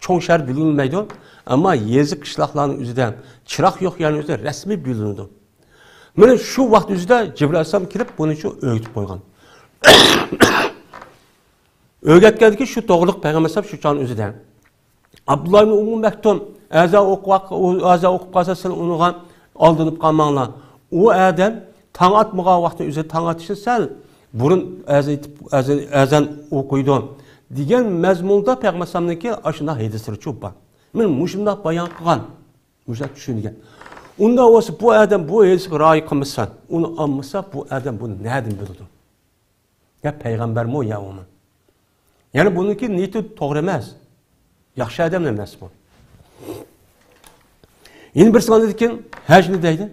چوڭ شەھەر بىلىنمەيدۇ. ئەمما يېزا قىشلاقلارنىڭ ئۆزىدە، چىراغ يوق يەرنىڭ ئۆزىدە رەسمىي بىلىنىدۇ. مانا شۇ ۋاقىت ئۆزىدە جىبرىئىل ئەلەيھىسسالام كېلىپ، بۇنى شۇ ئۆگىتىپ قويغان. ئۆگەتكەندىكى شۇ توغرىلىق پەيغەمبەر ئەلەيھىسسالام شۇ چاغنىڭ ئۆزىدە. ئابدۇللا ئىبن ئۇممۇ مەكتۇم، ئەزا ئوقۇپ، ئەزا ئوقۇپ قالسا، سىلەر ئۇنىڭغا ئالدىنىپ قالماڭلار. ئۇ ئادەم تاڭ ئاتمىغان ۋاقتى ئۆزى تاڭ ئاتىشتىن سەل بۇرۇن ئەزان ئېيتىپ، ئەزان، ئەزان ئوقۇيدۇ، دېگەن مەزمۇندا پەيغەمبەر ئەلەيھىسسالامنىڭكى ئاشۇنداق ھەدىسلىرى چوپ بار. مانا مۇشۇنداق بايان قىلغان، مۇشۇنداق چۈشەنگەن. ئۇنداق بولسا، بۇ ئادەم بۇ ھەدىسكە رىئايە قىلمىسا، ئۇنى ئالمىسا، بۇ ئادەم بۇنى نەدىن بىلىدۇ؟ يا پەيغەمبەرمۇ، يا ئۇمۇ. يەنى بۇنىڭكى نىيىتى توغرا ئەمەس. ياخشى ئادەم ئەمەس بۇ. يەنە بىرسى ئاندىن كېيىن ھەجنى دەيدۇ.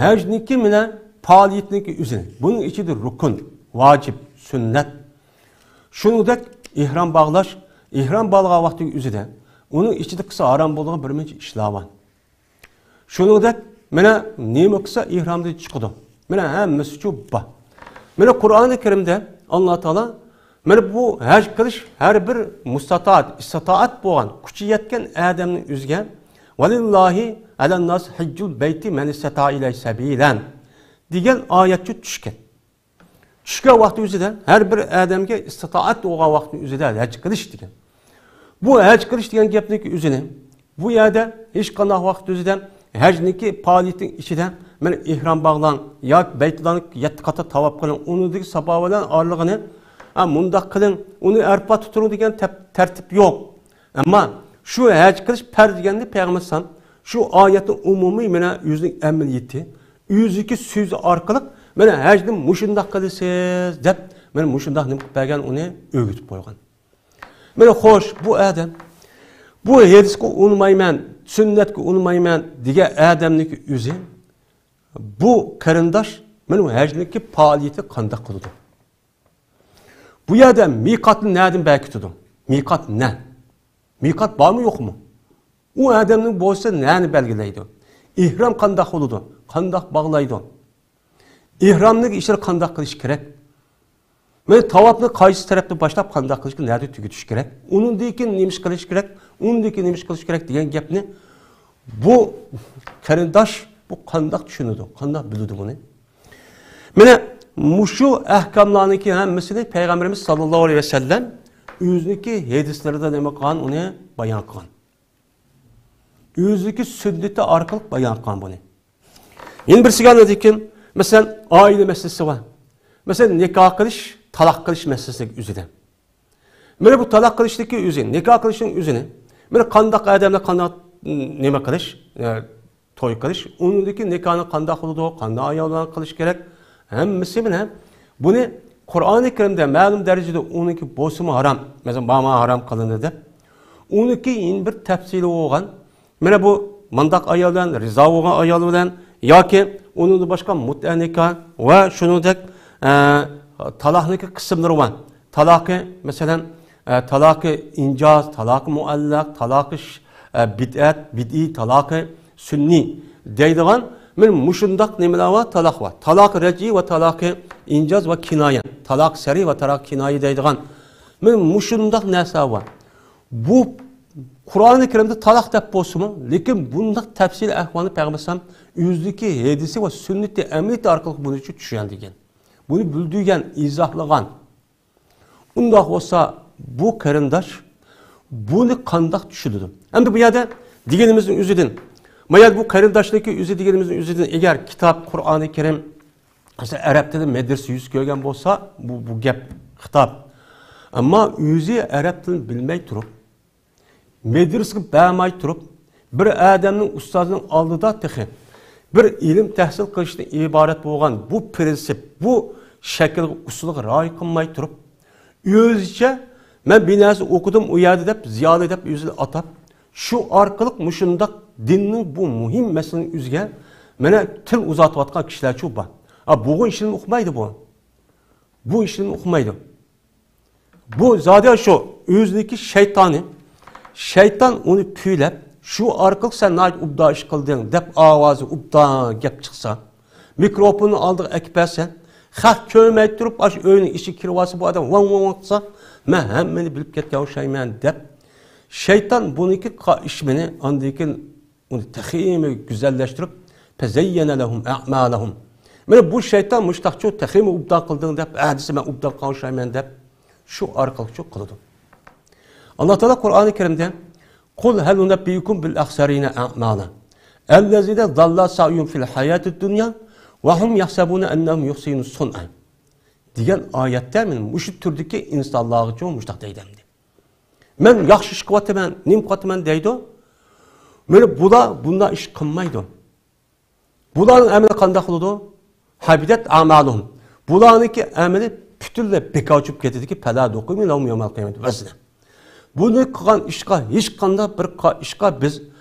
ھەجنىڭكى مانا پائالىيەتنىڭكى ئۆزى. بۇنىڭ ئىچىدە رۇكۇن، ۋاجىپ، سۈننەت. شۇنىڭدەك ئېھرام باغلاش، ئېھرام باغلىغان ۋاقتىنىڭ ئۆزىدە ئۇنىڭ ئىچىدە قىلسا ھارام بولىدىغان بىر مۇنچە ئىشلار بار. شۇنىڭدەك، مانا نېمە قىلسا ئېھرامدىن چىقىدۇ. مانا ھەممىسىچۇ بار. مانا قۇرئانى كەرىمدە ئاللا تائالا مانا بۇ ھەج قىلىش ھەر بىر مۇستاتائات، ئىستىتائەت بولغان، كۈچى يەتكەن ئادەمنىڭ ئۆزىگە، ۋەلىللاھى ئەلەنناسى ھەججۇل بەيتى مەن ئىستەتائە ئىلەيھى سەبىلەن دېگەن ئايەتچۇ چۈشكەن. چۈشكەن ۋاقتى ئۆزىدە ھەر بىر ئادەمگە ئىستىتائەت بولغان ۋاقتىنىڭ ئۆزىدە ھەج قىلىش دېگەن. بۇ ھەج قىلىش دېگەن گەپنىڭكى ئۆزىنى، بۇ يەردە ھېچقانداق ۋاقىت ئۆزىدە ھەجنىڭكى پائالىيىتىنىڭ ئىچىدە مانا ئېھرام باغلاڭ ياكى بەيتۇللانى يەتتە قاتا تاۋاپ قىلىڭ، ئۇنىڭدىكى ساپا بىلەن ئارىلىقىنى، ھە، مۇنداق قىلىڭ، ئۇنى ئەرپاتتا تۇرۇڭ دېگەن تەپ-، تەرتىپ يوق. ئەمما شۇ ھەج قىلىش پەرز دېگەننى پەيغەمبەر ئەلەيھىسسالام شۇ ئايەتنىڭ ئومۇمىي مانا ئۆزىنىڭ ئەمەلىيىتى، ئۆزىكى سۆزى ئارقىلىق مانا ھەجنى مۇشۇنداق قىلىسىز دەپ، مانا مۇشۇنداق نېمە قىلىپ بەرگەن، ئۇنى ئۆگىتىپ قويغان. مانا خوش، بۇ ئادەم، بۇ ھەدىسكە ئۇنىمايمەن، سۈننەتكە ئۇنىمايمەن دېگەن ئادەمنىڭكى ئۆزى، بۇ قېرىنداش مانا ھەجنىڭكى پائالىيىتى قانداق قىلىدۇ؟ بۇ يەردە مىقاتنى نەدىن بەركىتىدۇ؟ مىقات نە؟ مىقات بارمۇ يوقمۇ؟ ئۇ ئادەمنىڭ بولسا نەنى بەلگىلەيدۇ؟ ئېھرام قانداق بولىدۇ؟ قانداق باغلايدۇ؟ ئېھرامنىڭ ئىشلىرى قانداق قىلىش كېرەك؟ مانا تاۋاپنى قايسى تەرەپتىن باشلاپ، قانداق قىلىش، نەدە تۈگىتىش كېرەك، ئۇنىڭدىن كېيىن نېمە ئىش قىلىش كېرەك، ئۇنىڭدىن كېيىن نېمە ئىش قىلىش كېرەك دېگەن گەپنى بۇ قېرىنداش بۇ قانداق چۈشىنىدۇ، قانداق بىلىدۇ بۇنى؟ مانا مۇشۇ ئەھكاملارنىڭكى ھەممىسىنى پەيغەمبىرىمىز ساللاللاھۇ ئەلەيھى ۋەسەللەم ئۆزىنىڭكى ھەدىسلىرىدە نېمە قىلغان، ئۇنى بايان قىلغان. ئۆزىنىڭكى سۈننىتى ئارقىلىق بايان قىلغان بۇنى. يەنە بىرسىگە ئاندىن كېيىن، مەسىلەن، ئائىلە مەسىلىسى بار. مەسىلەن، نىكاھ قىلىش، تالاق قىلىش مەسىلىسىنىڭ ئۆزىدە. مانا بۇ تالاق قىلىشتىكى ئۆزى، نىكاھ قىلىشنىڭ ئۆزىنى، مانا قانداق ئادەملەر قانداق، م، نېمە قىلىش، ئە، توي قىلىش، ئۇنىڭدىكى نىكاھنى قانداق قىلىدۇ، قانداق ئايال بىلەن قىلىش كېرەك، ھەممىسى بىلەن بۇنى قۇرئانى كەرىمدە مەلۇم دەرىجىدە ئۇنىڭكى بولسىمۇ ھارام، مەسىلەن، ماڭا ھارام قىلىندى دەپ، ئۇنىڭكى يەنە بىر تەپسىلى بولغان، مانا بۇ مۇنداق ئايال بىلەن، رىزا بولغان ئايال بىلەن ياكى ئۇنىڭدىن باشقا مۇتئە نىكاھ ۋە شۇنىڭدەك، ئە، تالاقنىڭكى قىسىملىرى بار. تالاقى، مەسىلەن، ئە، تالاقى ئىنجاز، تالاقى مۇئەللەق، تالاقى ش-، ئە، بىدئەت، بىدئىي، تالاقى سۈننىي دەيدىغان، مانا مۇشۇنداق نېمىلەر بار، تالاق بار. تالاقى رەجئىي ۋە تالاقى ئىنجاز ۋە كىنايە، تالاقى سەرىي ۋە تالاقى كىنايە دەيدىغان، مانا مۇشۇنداق نەرسە بار. بۇ قۇرئانى كەرىمدە تالاق دەپ بولسىمۇ، لېكىن بۇنداق تەپسىلىي ئەھۋالنى پەيغەمبەر ئەلەيھىسسالام ئۆزىنىڭكى ھەدىسى ۋە سۈننىتى ئەمەلىيىتى ئارقىلىق بۇنى چۈشەندۈرگەن. بۇنى بىلدۈرگەن، ئىزاھلىغان. ئۇنداق بولسا، بۇ قېرىنداش بۇنى قانداق چۈشىنىدۇ؟ ئەمدى بۇ يەردە دېگىنىمىزنىڭ ئۆزىدىن، ما يەردە بۇ قېرىنداشنىڭكى ئۆزى دېگىنىمىزنىڭ ئۆزىدىن، ئەگەر كىتاب، قۇرئانى كەرىم، مەسىلەن، ئەرەب تىلى مەدرىسە يۈز كۆرگەن بولسا، بۇ، بۇ گەپ خىتاب. ئەمما ئۆزى ئەرەب تىلىنى بىلمەي تۇرۇپ، مەدرىسىگە بارماي تۇرۇپ، بىر ئادەمنىڭ، ئۇستازنىڭ ئالدىدا تېخى بىر ئىلىم تەھسىل قىلىشتىن ئىبارەت بولغان بۇ پىرىنسىپ، بۇ شەكىلگە، ئۇسۇلغا رىئايە قىلماي تۇرۇپ، ئۆزىچە، «مەن بىر نەرسە ئوقۇدۇم ئۇ يەردە» دەپ، زىيالىي دەپ ئۆزىنى ئاتاپ، شۇ ئارقىلىق مۇشۇنداق دىننىڭ بۇ مۇھىم مەسىلىنىڭ ئۆزىگە، مانا، تىل ئۇزارتىۋاتقان كىشىلەرچۇ بار. ھا، بۇ ئىشنى ئۇقمايدۇ بۇ. بۇ ئىشنى ئۇقمايدۇ. بۇ زادى شۇ ئۆزىنىڭكى شەيتانى، شەيتان ئۇنى پۈۋلەپ، «شۇ ئارقىلىق سەن ناھايىتى ئوبدان ئىش قىلدىڭ» دەپ ئاۋازى ئوبدان گەپ چىقسا، مىكروفوننى ئالدىغا ئەكىپ بەرسە، خەق كۆرمەي تۇرۇپ، ئاشۇ ئۆينىڭ ئىچىگە كىرىۋالسا، بۇ ئادەم ۋاڭ ۋاڭ ۋاڭ قىلسا، «مەن ھەممىنى بىلىپ كەتكەن ئوخشايمەن» دەپ، شەيتان بۇنىڭكى قا-، ئىشمىنى ئاندىن كېيىن ئۇنى تېخىمۇ گۈزەللەشتۈرۈپ، «فَزَيَّنَ لَهُمْ أَعْمَالَهُمْ». مانا بۇ شەيتان مۇشتاقچۇ، «تېخىمۇ ئوبدان قىلدىڭ» دەپ، ھە دېسە، «مەن ئوبدان قىلغان ئوخشايمەن» دەپ، شۇ ئارقىلىقچۇ قىلىدۇ. ئاللا تائالا قۇرئانى كەرىمدە، «قُلْ هَلْ نُنَبِّئُكُمْ بِالْأَخْسَرِينَ أَعْمَالًا الَّذِينَ ضَلَّ سَعْيُهُمْ فِي الْحَيَاةِ الدُّنْيَا وَهُمْ يَحْسَبُونَ أَنَّهُمْ يُحْسِنُونَ صُنْعًا» دېگەن ئايەتتە مانا مۇشۇ تۈردىكى ئىنسانلارغىچۇ مۇشۇنداق دەيدۇ ئەمدى. «مەن ياخشى ئىش قىلىۋاتىمەن، نېمە قىلىۋاتىمەن» دەيدۇ. مانا بۇلار بۇنداق ئىش قىلمايدۇ. بۇلارنىڭ ئەمىلى قانداق بولىدۇ؟ «حَبِطَتْ أَعْمَالُهُمْ». بۇلارنىڭكى ئەمىلى پۈتۈنلەي بىكار چۈشۈپ كېتىدىكى، «فَلَا نُقِيمُ لَهُمْ يَوْمَ الْقِيَامَةِ وَزْنًا». بۇنى قىلغان ئىشقا ھېچقانداق بىر قا-، ئىشقا بىز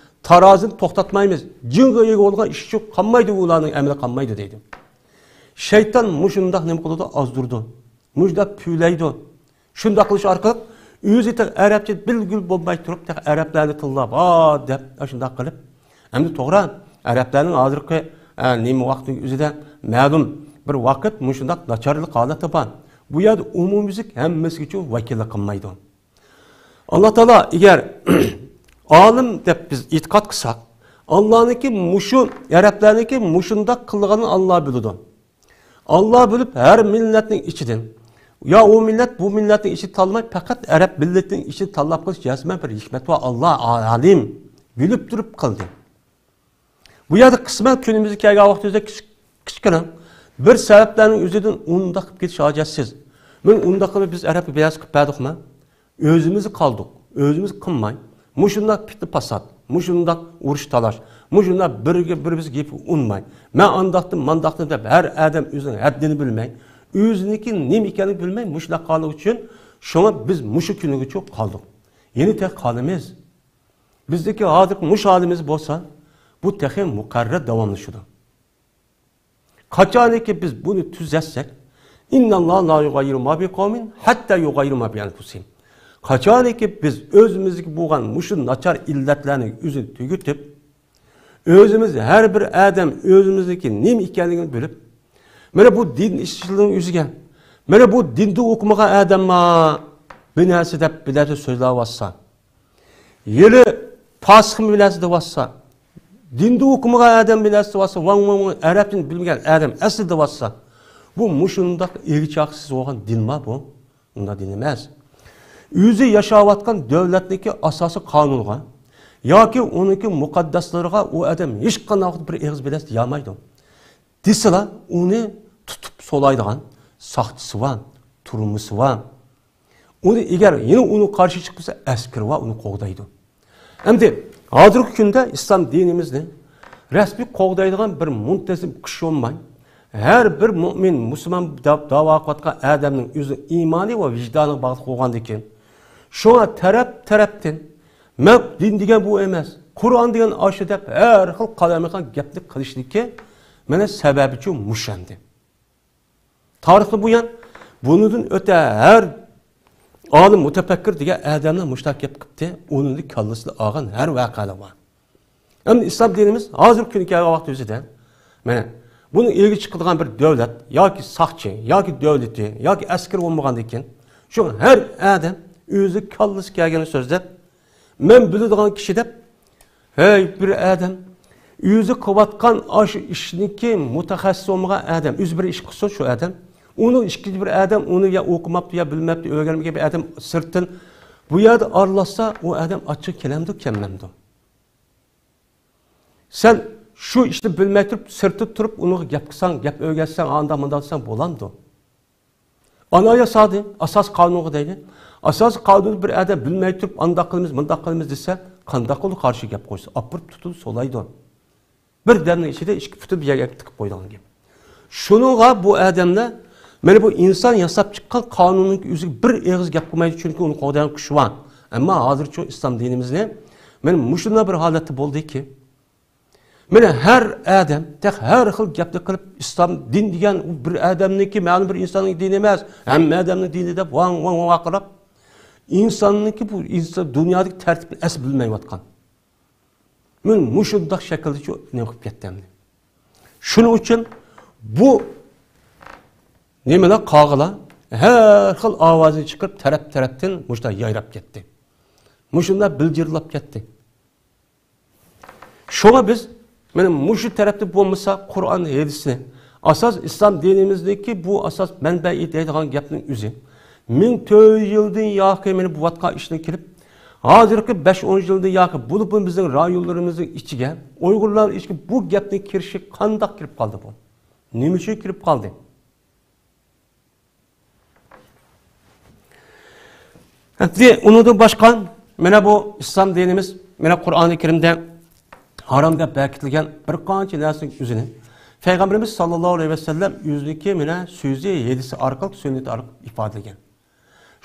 تارازىنى توختاتمايمىز. جىڭغا ئىگە بولغان ئىش ئۈچۈن قالمايدۇ، ئۇلارنىڭ ئەمىلى قالمايدۇ دەيدۇ. شەيتان مۇشۇنداق نېمە قىلىدۇ؟ ئازدۇرىدۇ. مۇشۇنداق پۈۋلەيدۇ. شۇنداق قىلىش ئارقىلىق ئۆزى تېخى ئەرەبچە بىلگۈل بولماي تۇرۇپ، تېخى ئەرەبلەرنى تىللاپ، «ھا» دەپ، ئاشۇنداق قىلىپ. ئەمدى توغرا، ئەرەبلەرنىڭ ھازىرقى، ئە، نېمە ۋاقىتنىڭ ئۆزىدە مەلۇم بىر ۋاقىت مۇشۇنداق ناچارلىق ھالىتى بار. بۇ يەردە ئومۇميۈزلۈك ھەممىسىگىچۇ ۋەكىللىك قىلمايدۇ. ئاللا تائالا ئەگەر ئالىم دەپ بىز ئېتىقاد قىلساق، ئاللانىڭكى مۇشۇ، ئەرەبلەرنىڭكى مۇشۇنداق قىلغىنىنى ئاللا بىلىدۇ. ئاللا بىلىپ، ھەر مىللەتنىڭ ئىچىدىن، يا ئۇ مىللەت، بۇ مىللەتنىڭ ئىچىدىن تاللىماي، پەقەت ئەرەب مىللىتىنىڭ ئىچىدىن تاللاپ قىلىش جەزمەن بىر ھېكمەت بار. ئاللا ئالىم، بىلىپ تۇرۇپ قىلدى. بۇ يەردە قىسمەن كۈنىمىزگە كەلگەن ۋاقتىمىزدا كىچ-، كىچىككىنە بىر سەۋەبلەرنىڭ ئۆزىدىن ئۇنداق قىلىپ كېتىش ھاجەتسىز. مەن ئۇنداق قىلىپ، بىز ئەرەبكە بىر نەرسە قىلىپ بەردۇقمۇ؟ ئۆزىمىز قالدۇق، ئۆزىمىز قىلماي، مۇشۇنداق پىتنە پاسات، مۇشۇنداق ئۇرۇش تالاش، مۇشۇنداق بىرگە بىرىمىز گېپى ئۇنماي، مەن ئانداقتىن مانداقتىن دەپ، ھەر ئادەم ئۆزىنىڭ ھەددىنى بىلمەي، ئۆزىنىڭكى نېمە ئىكەنلىكىنى بىلمەي، مۇشۇنداق قالغان ئۈچۈن شۇڭا بىز مۇشۇ كۈنگىچە قالدۇق. يەنە تېخى قالىمىز. بىزدىكى ھازىرقى مۇشۇ ھالىمىز بولسا، بۇ تېخى مۇقەررەر داۋاملىشىدۇ. قاچانكى بىز بۇنى تۈزەتسەك، «إِنَّ اللَّهَ لَا يُغَيِّرُ مَا بِقَوْمٍ حَتَّىٰ يُغَيِّرُوا مَا بِأَنْفُسِهِمْ». قاچانكى بىز ئۆزىمىزگە بولغان مۇشۇ ناچار ئىللەتلەرنى ئۆزىنى تۈگىتىپ، ئۆزىمىز، ھەر بىر ئادەم ئۆزىمىزنىڭكى نېمە ئىكەنلىكىنى بىلىپ، مانا بۇ دىن ئىشلىرىنىڭ ئۆزىگە، مانا بۇ دىندا ئوقۇمىغان ئادەمما بىر نەرسە دەپ، بىر نەرسە سۆزلەۋاتسا، يەنە پاسىقمۇ بىر نەرسە دەۋاتسا، دىندا ئوقۇمىغان ئادەم بىر نەرسە دەۋاتسا، ۋاڭ ۋاڭ ۋاڭ، ئەرەبنى بىلمىگەن ئادەم ئەسلى دەۋاتسا، بۇ مۇشۇنداق ئېگى چاقىسىز بولغان دىنما بۇ؟ ئۇنداق دىن ئەمەس. ئۆزى ياشاۋاتقان دۆلەتنىڭكى ئاساسىي قانۇنىغا ياكى ئۇنىڭكى مۇقەددەسلىرىغا ئۇ ئادەم ھېچقانداق ۋاقىتتا بىر ئېغىز بىر نەرسە دېيەلمەيدۇ. دېسىلا، ئۇنى تۇتۇپ سولايدىغان ساقچىسى بار، تۈرمىسى بار. ئۇنى ئەگەر يەنە ئۇنىڭ قارشى چىقمىسا، ئەسكىرى بار، ئۇنى قوغدايدۇ. ئەمدى ھازىرقى كۈندە ئىسلام دىنىمىزنى رەسمىي قوغدايدىغان بىر مۇنتەزىم كۈچ بولماي، ھەر بىر مۆمىن، مۇسۇلمان دەپ داۋا قىلىۋاتقان ئادەمنىڭ ئۆزىنىڭ ئىمانى ۋە ۋىجدانىغا باغلىق بولغاندىكىن، شۇڭا تەرەپ-تەرەپتىن، «مەن دىن دېگەن بۇ ئەمەس، قۇرئان دېگەن ئاشۇ» دەپ، ھەر خىل قالايمىقان گەپنى قىلىشنىكى مانا سەۋەبىچۇ مۇشەندى. تارىختىن بۇيان بۇنىڭدىن ئۆتە ھەر ئالىم، مۇتەپەككۇر دېگەن ئادەملەر مۇشۇنداق گەپ قىپتى، ئۇنىڭدىن كاللىسىدا ئالغان ھەر ۋەقەلەر بار. ئەمدى ئىسلام دىنىمىز ھازىرقى كۈنگە كەلگەن ۋاقىت ئۆزىدە، مانا، بۇنى ئىگە چىقىدىغان بىر دۆلەت ياكى ساقچى ياكى دۆلىتى ياكى ئەسكىرى بولمىغاندىن كېيىن، شۇ ھەر ئادەم ئۆزى كاللىسى كەلگەننى سۆزلەپ، «مەن بىلىدىغان كىشى» دەپ، ھەي، بىر ئادەم ئۆزى قىلىۋاتقان ئاشۇ ئىشنىكى مۇتەخەسسىس بولمىغان ئادەم، ئۆزى بىر ئىش قىلسۇن شۇ ئادەم، ئۇنىڭ ئىككىنچى بىر ئادەم ئۇنى يا ئوقۇماپتۇ، يا بىلمەپتۇ، ئۆگەنمىگەن بىر ئادەم سىرتتىن بۇ يەردە ئارىلاشسا، ئۇ ئادەم ئاچچىقى كېلەمدۇ، كەلمەمدۇ؟ سەن شۇ ئىشنى بىلمەي تۇرۇپ، سىرتتا تۇرۇپ، ئۇنىڭغا گەپ قىلساڭ، گەپ ئۆگەتسەڭ، ئانداق مۇنداق دېسەڭ بولامدۇ؟ ئانا ياسادى، ئاساسىي قانۇنغا دەيلى. ئاساسىي قانۇندا بىر ئادەم بىلمەي تۇرۇپ، ئانداق قىلىمىز، مۇنداق قىلىمىز دېسە، قانداق قىلىدۇ قارشى گەپ قويسا؟ ئاپىرىپ تۇتۇپ سولايدۇ. بىر دەمنىڭ ئىچىدە ئىككى پۇتى بىر يەرگە تىقىپ قويىدىغان گەپ. شۇنىڭغا بۇ ئادەملەر، مانا بۇ ئىنسان ياساپ چىققان قانۇننىڭ ئۆزىگە بىر ئېغىز گەپ قىلمايدۇ، چۈنكى ئۇنى قوغدايدىغان كۈچ بار. ئەمما ھازىرچۇ ئىسلام دىنىمىزنى، مانا مۇشۇنداق بىر ھالەتتە بولدىكى، مانا ھەر ئادەم تېخى ھەر خىل گەپنى قىلىپ، ئىسلام دىن دېگەن ئۇ بىر ئادەمنىڭكى، مەلۇم بىر ئىنساننىڭ دىنى ئەمەس، ھەممە ئادەمنىڭ دىنى دەپ ۋاڭ، ۋاڭ، ۋاڭ ۋاقىراپ، ئىنساننىڭكى بۇ ئىنسان دۇنيادىكى تەرتىپنى ئەسلى بىلمەيۋاتقان. مانا مۇشۇنداق شەكىلدە شۇ نېمە قىلىپ كەتتى ئەمدى. شۇنىڭ ئۈچۈن بۇ نېمىلەر قاغىلار ھەر خىل ئاۋازنى چىقىرىپ، تەرەپ-تەرەپتىن مۇشۇنداق يايراپ كەتتى. مۇشۇنداق بىلجىرلاپ كەتتى. شۇڭا بىز مانا مۇشۇ تەرەپتە بولمىسا، قۇرئان ھەدىسنى، ئاساس ئىسلام دىنىمىزدىكى بۇ ئاساس مەنبەئى دەيدىغان گەپنىڭ ئۆزى، مىڭ تۆت يۈز يىلدىن ياقى مانا بۇ ۋاتقان ئىشنى كېلىپ، ھازىرقى بەش ئون يىلدىن ياقى بولۇپمۇ بىزنىڭ رايونلىرىمىزنىڭ ئىچىگە، ئۇيغۇرلارنىڭ ئىچىگە بۇ گەپنىڭ كىرىشى قانداق كىرىپ قالدى بۇ؟ نېمە ئۈچۈن كىرىپ قالدى؟ ئەمدى ئۇنىڭدىن باشقا، مانا بۇ ئىسلام دىنىمىز، مانا قۇرئانى كەرىمدە ھارام دەپ بەكىتىلگەن بىر قانچە نەرسىنىڭ ئۆزىنى پەيغەمبىرىمىز ساللاللاھۇ ئەلەيھى ۋەسەللەم ئۆزىنىڭكى مانا سۆزى، ھەدىسى ئارقىلىق، سۈننىتى ئارقىلىق ئىپادىلىگەن.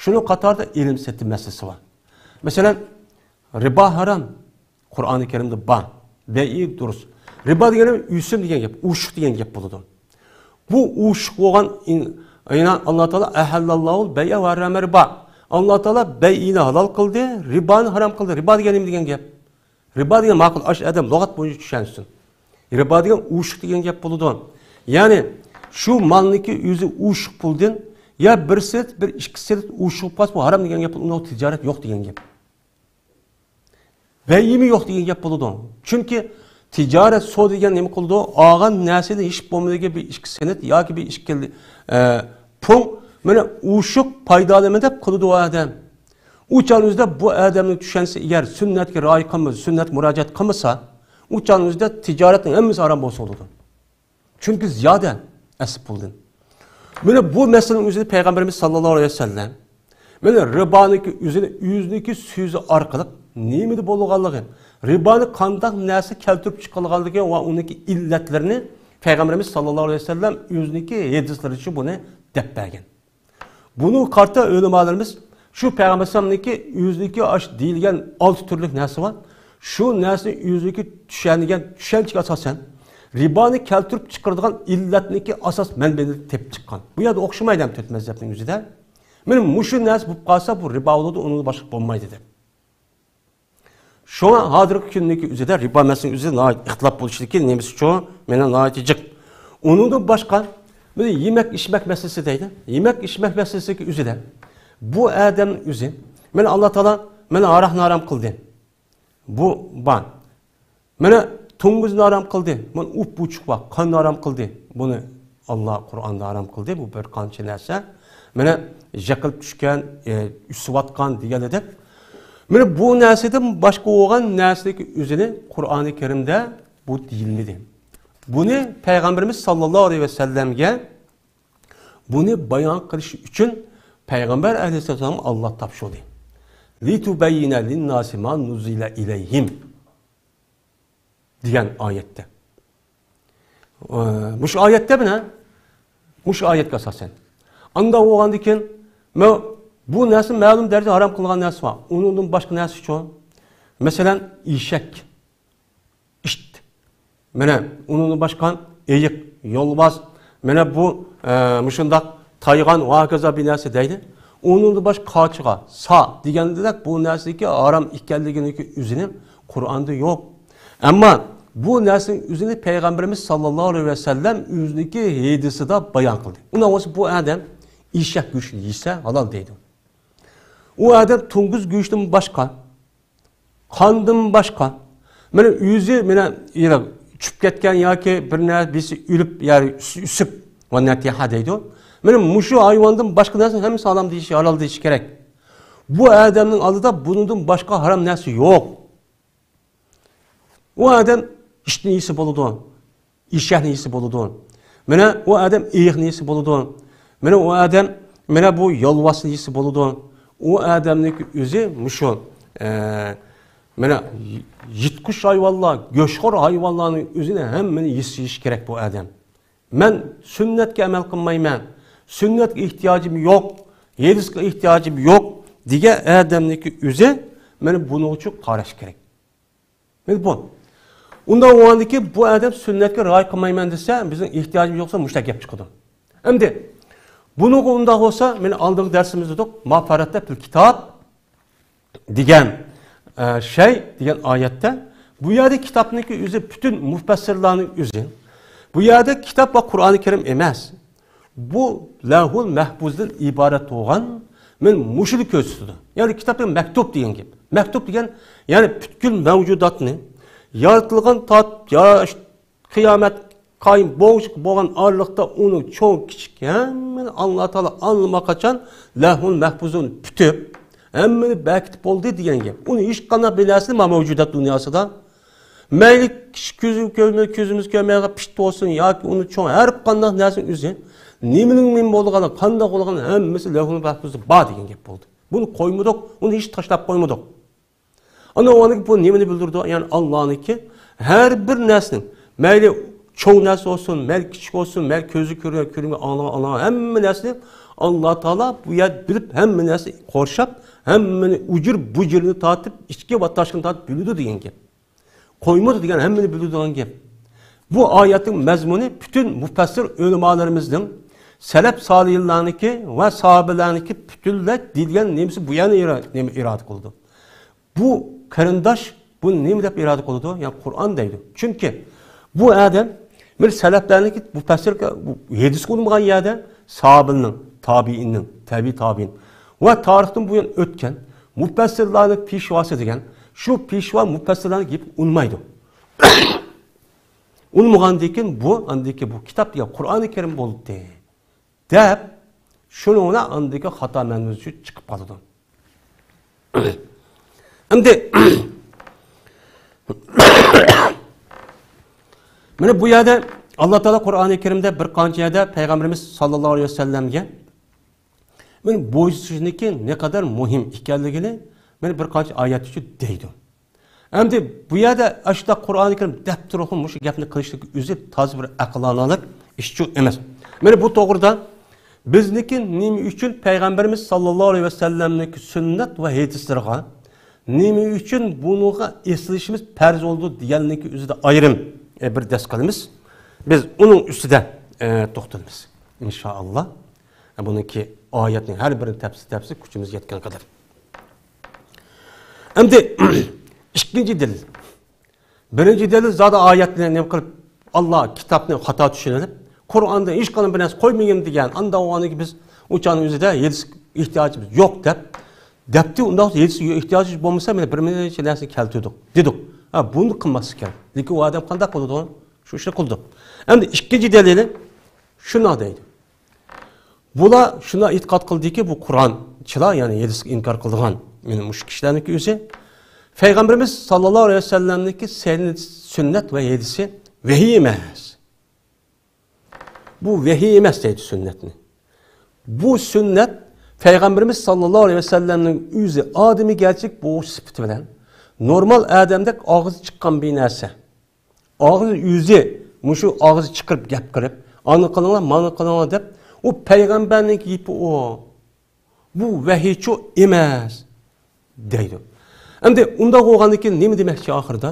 شۇنىڭ قاتارىدا ئېلىم سېتىم مەسىلىسى بار. مەسىلەن، رىبا ھارام. قۇرئانى كەرىمدە بار. بەيئى دۇرۇس. رىبا دېگەن ئۆسۈم دېگەن گەپ، ئوشۇق دېگەن گەپ بولىدۇ. بۇ ئوشۇق بولغان ئىن-، يەنى ئاللا تائالا «ئەھەللەللاھۇل بەيئە ۋە ھەررەمە رىبا». ئاللا تائالا بەيئىنى ھالال قىلدى، رىبانى ھارام قىلدى. رىبا دېگەن نېمە دېگەن گەپ؟ رىبا دېگەن، ماقۇل، ئاشۇ ئادەم لۇغەت بويىچە چۈشەنسۇن. رىبا دېگەن ئوشۇق دېگەن گەپ بولىدۇ. يەنى شۇ مالنىڭكى ئۆزى ئوشۇق پۇلدىن يا بىر سېنىت، بىر ئىككى سېنىت ئوشۇق بولسا، بۇ ھارام دېگەن گەپ، ئۇنىڭ تىجارەت يوق دېگەن گەپ. بەيئىمۇ يوق دېگەن گەپ بولىدۇ. چۈنكى تىجارەت، سودا دېگەن نېمە قىلىدۇ؟ ئالغان نەرسىدىن ھېچ بولمىغاندا بىر ئىككى سېنىت ياكى بىر ئىككى، ئە، پۇڭ، مانا ئوشۇق پايدا ئالىمەن دەپ قىلىدۇ ئۇ ئادەم. ئۇ چاغنىڭ ئۆزىدە بۇ ئادەمنىڭ چۈشەنچىسى ئەگەر سۈننەتكە رىئايە قىلمىسا، سۈننەتكە مۇراجىئەت قىلمىسا، ئۇ چاغنىڭ ئۆزىدە تىجارەتنىڭ ھەممىسى ھارام بولسا بولىدۇ. چۈنكى زىيادە ئەسلى پۇلدىن. مانا بۇ مەسىلىنىڭ ئۆزىنى پەيغەمبىرىمىز ساللاللاھۇ ئەلەيھى ۋەسەللەم، مانا رىبانىڭكى ئۆزىنى ئۆزىنىڭكى سۆزى ئارقىلىق نېمىدە بولغانلىقى، رىبانى قانداق نەرسە كەلتۈرۈپ چىقىرغانلىقى ۋە ئۇنىڭكى ئىللەتلىرىنى پەيغەمبىرىمىز ساللاللاھۇ ئەلەيھى ۋەسەللەم ئۆزىنىڭكى ھەدىسلىرىچە بۇنى دەپ بەرگەن. بۇنىڭغا قارىتا ئۆلىمالىرىمىز شۇ پەيغەمبەر ئەلەيھىسسالامنىڭكى ئۆزىنىڭكى ئاش دېيىلگەن ئالتە تۈرلۈك نەرسە بار. شۇ نەرسىنى ئۆزىنىڭكى چۈشەنگەن چۈشەنچىگە ئاساسەن، رىبانى كەلتۈرۈپ چىقىرىدىغان ئىللەتنىڭكى ئاساس مەنبەينى تېپىپ چىققان. بۇ يەردە ئوخشىمايدۇ ھەم تۆت مەزھەپنىڭ ئۆزىدە. مانا مۇشۇ نەرسە بولۇپ قالسا، بۇ رىبا بولىدۇ، ئۇنىڭدىن باشقا بولمايدۇ دەپ. شۇڭا ھازىرقى كۈندىكى ئۆزىدە رىبا مەسىلىنىڭ ئۆزى ناھايىتى ئىختىلاپ بولۇشىدىكى نېمىسىچۇ، مانا ناھايىتى جىق. ئۇنىڭدىن باشقا، بۇنى يېمەك ئىچمەك مەسىلىسى دەيدۇ. يېمەك ئىچمەك مەسىلىسىدىكى ئۆزىدە بۇ ئادەمنىڭ ئۆزى، مانا، ئاللا تائالا مانا ھاراقنى ھارام قىلدى. بۇ بار. مانا توڭگۇزنى ھارام قىلدى. مانا ئۇپ بۇچۇق بار، قاننى ھارام قىلدى. بۇنى ئاللا قۇرئاندا ھارام قىلدى. بۇ بىر قانچە نەرسە. مانا يىقىلىپ چۈشكەن، ئە، ئۈسۈۋاتقان دېگەندەك. مانا بۇ نەرسىدىن باشقا بولغان نەرسىدىكى ئۆزىنى قۇرئانى كەرىمدە بۇ دېيىلمىدى. بۇنى پەيغەمبىرىمىز ساللاللاھۇ ئەلەيھى ۋەسەللەمگە بۇنى بايان قىلىش ئۈچۈن پەيغەمبەر ئەلەيھىسسالام ئاللا تاپشۇردى. لىتۇبەييىنە لىنناسى ما نۇززىلە ئىلەيھىم دېگەن ئايەتتە. ئە، مۇشۇ ئايەتتە مانا، مۇشۇ ئايەتكە ئاساسەن. ئاندا بولغاندىن كېيىن، مە-، بۇ نەرسە مەلۇم دەرىجىدە ھارام قىلغان نەرسە بار. ئۇنىڭدىن باشقا نەرسە چوڭ. مەسىلەن، ئېشەك. ئىت. مانا ئۇنىڭدىن باشقا ئېيىق، يولۋاس، مانا بۇ، ئە، مۇشۇنداق تايغان ۋە ھاكازا بىر نەرسە دەيدۇ. ئۇنىڭدىن باشقا قاچىغا، سا دېگەندەك بۇ نەرسىدىكى ھارام ئىكەنلىكىنىڭكى ئۆزىنى قۇرئاندا يوق. ئەمما بۇ نەرسىنىڭ ئۆزىنى پەيغەمبىرىمىز ساللاللاھۇ ئەلەيھى ۋەسەللەم ئۆزىنىڭكى ھەدىسىدا بايان قىلدى. ئۇنداق بولسا بۇ ئادەم ئېشەك گۆشىنى يېسە ھالال دەيدۇ. ئۇ ئادەم توڭگۇز گۆشىدىن باشقا، قاندىن باشقا، مانا ئۆزى مانا يەنە چۈشۈپ كەتكەن ياكى بىر نەرسە بىرسى ئۆلۈپ، يا ئۆسۈپ، ۋە نەتىھە دەيدۇ. مانا مۇشۇ ھايۋاندىن باشقا نەرسىنىڭ ھەممىسى ھارام دېيىش، ھالال دېيىش كېرەك. بۇ ئادەمنىڭ ئالدىدا بۇنىڭدىن باشقا ھارام نەرسە يوق. ئۇ ئادەم ئىتنى يېسە بولىدۇ، ئېشەكنى يېسە بولىدۇ. مانا ئۇ ئادەم ئېيىقنى يېسە بولىدۇ. مانا ئۇ ئادەم مانا بۇ يولۋاسنى يېسە بولىدۇ. ئۇ ئادەمنىڭكى ئۆزى مۇشۇ، ئە، مانا يىرتقۇچ ھايۋانلار، گۆشخور ھايۋانلارنىڭ ئۆزىنى ھەممىنى يېسە يېيىش كېرەك بۇ ئادەم. مەن سۈننەتكە ئەمەل قىلمايمەن، سۈننەتكە ئېھتىياجىم يوق، ھەدىسكە ئېھتىياجىم يوق دېگەن ئادەمنىڭكى ئۆزى مانا بۇنىڭ ئۈچۈن قاراش كېرەك. مانا بۇ. ئۇنداق بولغاندىن كېيىن بۇ ئادەم سۈننەتكە رىئايە قىلمايمەن دېسە، بىزنىڭ ئېھتىياجىمىز يوق دېسە مۇشۇنداق گەپ چىقىدۇ. ئەمدى بۇنىڭغا ئۇنداق بولسا، مانا ئالدىنقى دەرسىمىزدە دېدۇق، ما فەررەتنە فىل كىتاب دېگەن، ئە، شەي دېگەن ئايەتتە، بۇ يەردە كىتابنىڭكى ئۆزى پۈتۈن مۇپەسسىرلارنىڭ ئۆزى. بۇ يەردە كىتاب ۋە قۇرئانى كەرىم ئەمەس. بۇ لەۋھۇل مەھپۇزدىن ئىبارەت بولغان، مانا مۇشۇنى كۆرسىتىدۇ. يەنى كىتاب دېگەن مەكتۇب دېگەن گەپ. مەكتۇب دېگەن، يەنى پۈتكۈل مەۋجۇداتنى، يارىتىلغان تارتىپ، يا-، قىيامەت قايىم بولغۇچە بولغان ئارىلىقتا ئۇنىڭ چوڭ، كىچىك ھەممىنى ئاللا تائالا ئاللىماقاچان لەۋھۇل مەھپۇزدىن پۈتۈپ، ھەممىنى بەركىتىپ بولدى دېگەن گەپ. ئۇنى ھېچقانداق بىر نەرسىنى ما مەۋجۇدات دۇنياسىدا مەيلى كىشى كۆزى كۆرمەي، كۆزىمىز كۆرمەيدىغان پىشت بولسۇن ياكى ئۇنى چوڭ ھەر قانداق نەرسىنىڭ ئۆزى، نېمىنىڭ نېمە بولىدىغانلىقى، قانداق بولىدىغانلىقى ھەممىسى لەۋھۇل مەھپۇزدا بار دېگەن گەپ بولدى. بۇنى قويمىدۇق، ئۇنى ھېچ تاشلاپ قويمىدۇق. ئانا ئۇنىڭ بۇ نېمىنى بىلدۈرىدۇ؟ يەنى ئاللانىڭكى ھەر بىر نەرسىنىڭ، مەيلى چوڭ نەرسە بولسۇن، مەيلى كىچىك بولسۇن، مەيلى كۆزگە كۆرۈنگەن، كۆرۈنگەن، ئاڭلىغان، ئاڭلىغان ھەممە نەرسىنى ئاللا تائالا بۇ يەردە بىلىپ، ھەممە نەرسىنى قورشاپ، ھەممىنى ئۇجۇر بۇجۇرىنى تارتىپ، ئىچكى ۋە تاشقىنى تارتىپ بىلىدۇ دېگەن گەپ. قويمىدى دېگەن ھەممىنى بىلىدىغان گەپ. بۇ ئايەتنىڭ مەزمۇنى پۈتۈن مۇپەسسىر ئۆلىمالىرىمىزنىڭ، سەلەپ سالىھلارنىڭكى ۋە ساھابىلەرنىڭكى پۈتۈنلەي دېيىلگەن نېمىسى بۇ يەرنى ئىرا-، نېمە ئىرادە قىلىدۇ. بۇ قېرىنداش بۇ نېمە دەپ ئىرادە قىلىدۇ؟ يەنى قۇرئان دەيدۇ. چۈنكى بۇ ئادەم بىر سەلەپلەرنىڭكى مۇپەسسىر بۇ ھەدىسكە ئۇنىمىغان يەردە ساھابىنىڭ، تابىئىننىڭ، تەبىئىي تابىئىن ۋە تارىختىن بۇيان ئۆتكەن مۇپەسسىرلارنىڭ پېشۋاسى دېگەن شۇ پېشۋا مۇپەسسىرلارنىڭ گېپىگە ئۇنىمايدۇ. ئۇنىمىغاندىن كېيىن بۇ، ئاندىن كېيىن بۇ كىتاب دېگەن قۇرئانى كەرىم بولدى دەپ، شۇنىڭ بىلەن ئاندىن كېيىن خاتا مەزمۇن چىقىپ قالىدۇ. ئەمدى مانا بۇ يەردە ئاللا تائالا قۇرئانى كەرىمدە بىر قانچە يەردە پەيغەمبىرىمىز ساللاللاھۇ ئەلەيھى ۋەسەللەمگە مانا بويسۇنۇشنىڭكى نەقەدەر مۇھىم ئىكەنلىكىنى مانا بىر قانچە ئايەت ئۈچۈن دەيدۇ. ئەمدى بۇ يەردە ئاشۇنداق قۇرئانى كەرىم دەپ تۇرۇپ مۇشۇ گەپنى قىلىشلىق ئۆزى تازا بىر ئەقلانىلىك ئىشچۇ ئەمەس. مانا بۇ توغرىدا بىزنىڭكى نېمە ئۈچۈن پەيغەمبىرىمىز ساللاللاھۇ ئەلەيھى ۋەسەللەمنىڭكى سۈننەت ۋە ھەدىسلىرىغا نېمە ئۈچۈن بۇنىڭغا ئېسىلىشىمىز پەرز بولىدۇ دېگەننىڭكى ئۆزىدە ئايرىم، ئە، بىر دەرس قىلىمىز. بىز ئۇنىڭ ئۈستىدە، ئە، توختىلىمىز، ئىنشائاللا. بۇنىڭكى ئايەتنىڭ ھەر بىرىنى تەپسىل-تەپسىل كۈچىمىز يەتكەن قەدەر. ئەمدى ئىككىنچى دەلىل. بىرىنچى دەلىل زادى ئايەتنى نېمە قىلىپ، ئاللا كىتابنى خاتا چۈشىنىپ، قۇرئاندا ھېچقانداق بىر نەرسە قويمىغىن دېگەن، ئانداق بولغاندىن كېيىن بىز ئۇ چاغنىڭ ئۆزىدە ھەدىس ئېھتىياجىمىز يوق دەپ، دەپتۇ. ئۇنداق ھەدىس ئېھتىياجى بولمىسا، مانا بىر نەچچە نەرسىنى كەلتۈردۇق، دېدۇق. ھە، بۇنى قىلماسلىق كېرەك. لېكىن ئۇ ئادەم قانداق قىلىدۇ؟ شۇ ئىشنى قىلدۇق. ئەمدى ئىككىنچى دەلىلى شۇنداق دەيدۇ. بۇلار شۇنداق ئېتىقاد قىلدىكى، بۇ قۇرئانچىلار، يەنى ھەدىسكە ئىنكار قىلىدىغان، يەنى مۇشۇ كىشىلەرنىڭكى ئۆزى پەيغەمبىرىمىز ساللاللاھۇ ئەلەيھى ۋەسەللەمنىڭكى سەن-، سۈننەت ۋە ھەدىسى ۋەھىي ئەمەس. بۇ ۋەھىي ئەمەس دەيدۇ سۈننەتنى. بۇ سۈننەت پەيغەمبىرىمىز ساللاللاھۇ ئەلەيھى ۋەسەللەمنىڭ ئۆزى ئادىمىيگەرچىلىك بولۇش سۈپىتى بىلەن نورمال ئادەمدەك ئاغزى چىققان بىر نەرسە. ئاغزى ئۆزى، مۇشۇ ئاغزى چىقىرىپ گەپ قىلىپ، ئانى قىلىڭلار، مانا قىلىڭلار دەپ، ئۇ پەيغەمبەرنىڭ گېپى ئۇ. بۇ ۋەھىيچۇ ئەمەس، دەيدۇ. ئەمدى ئۇنداق بولغاندىكىن نېمە دېمەكچى ئاخىرىدا؟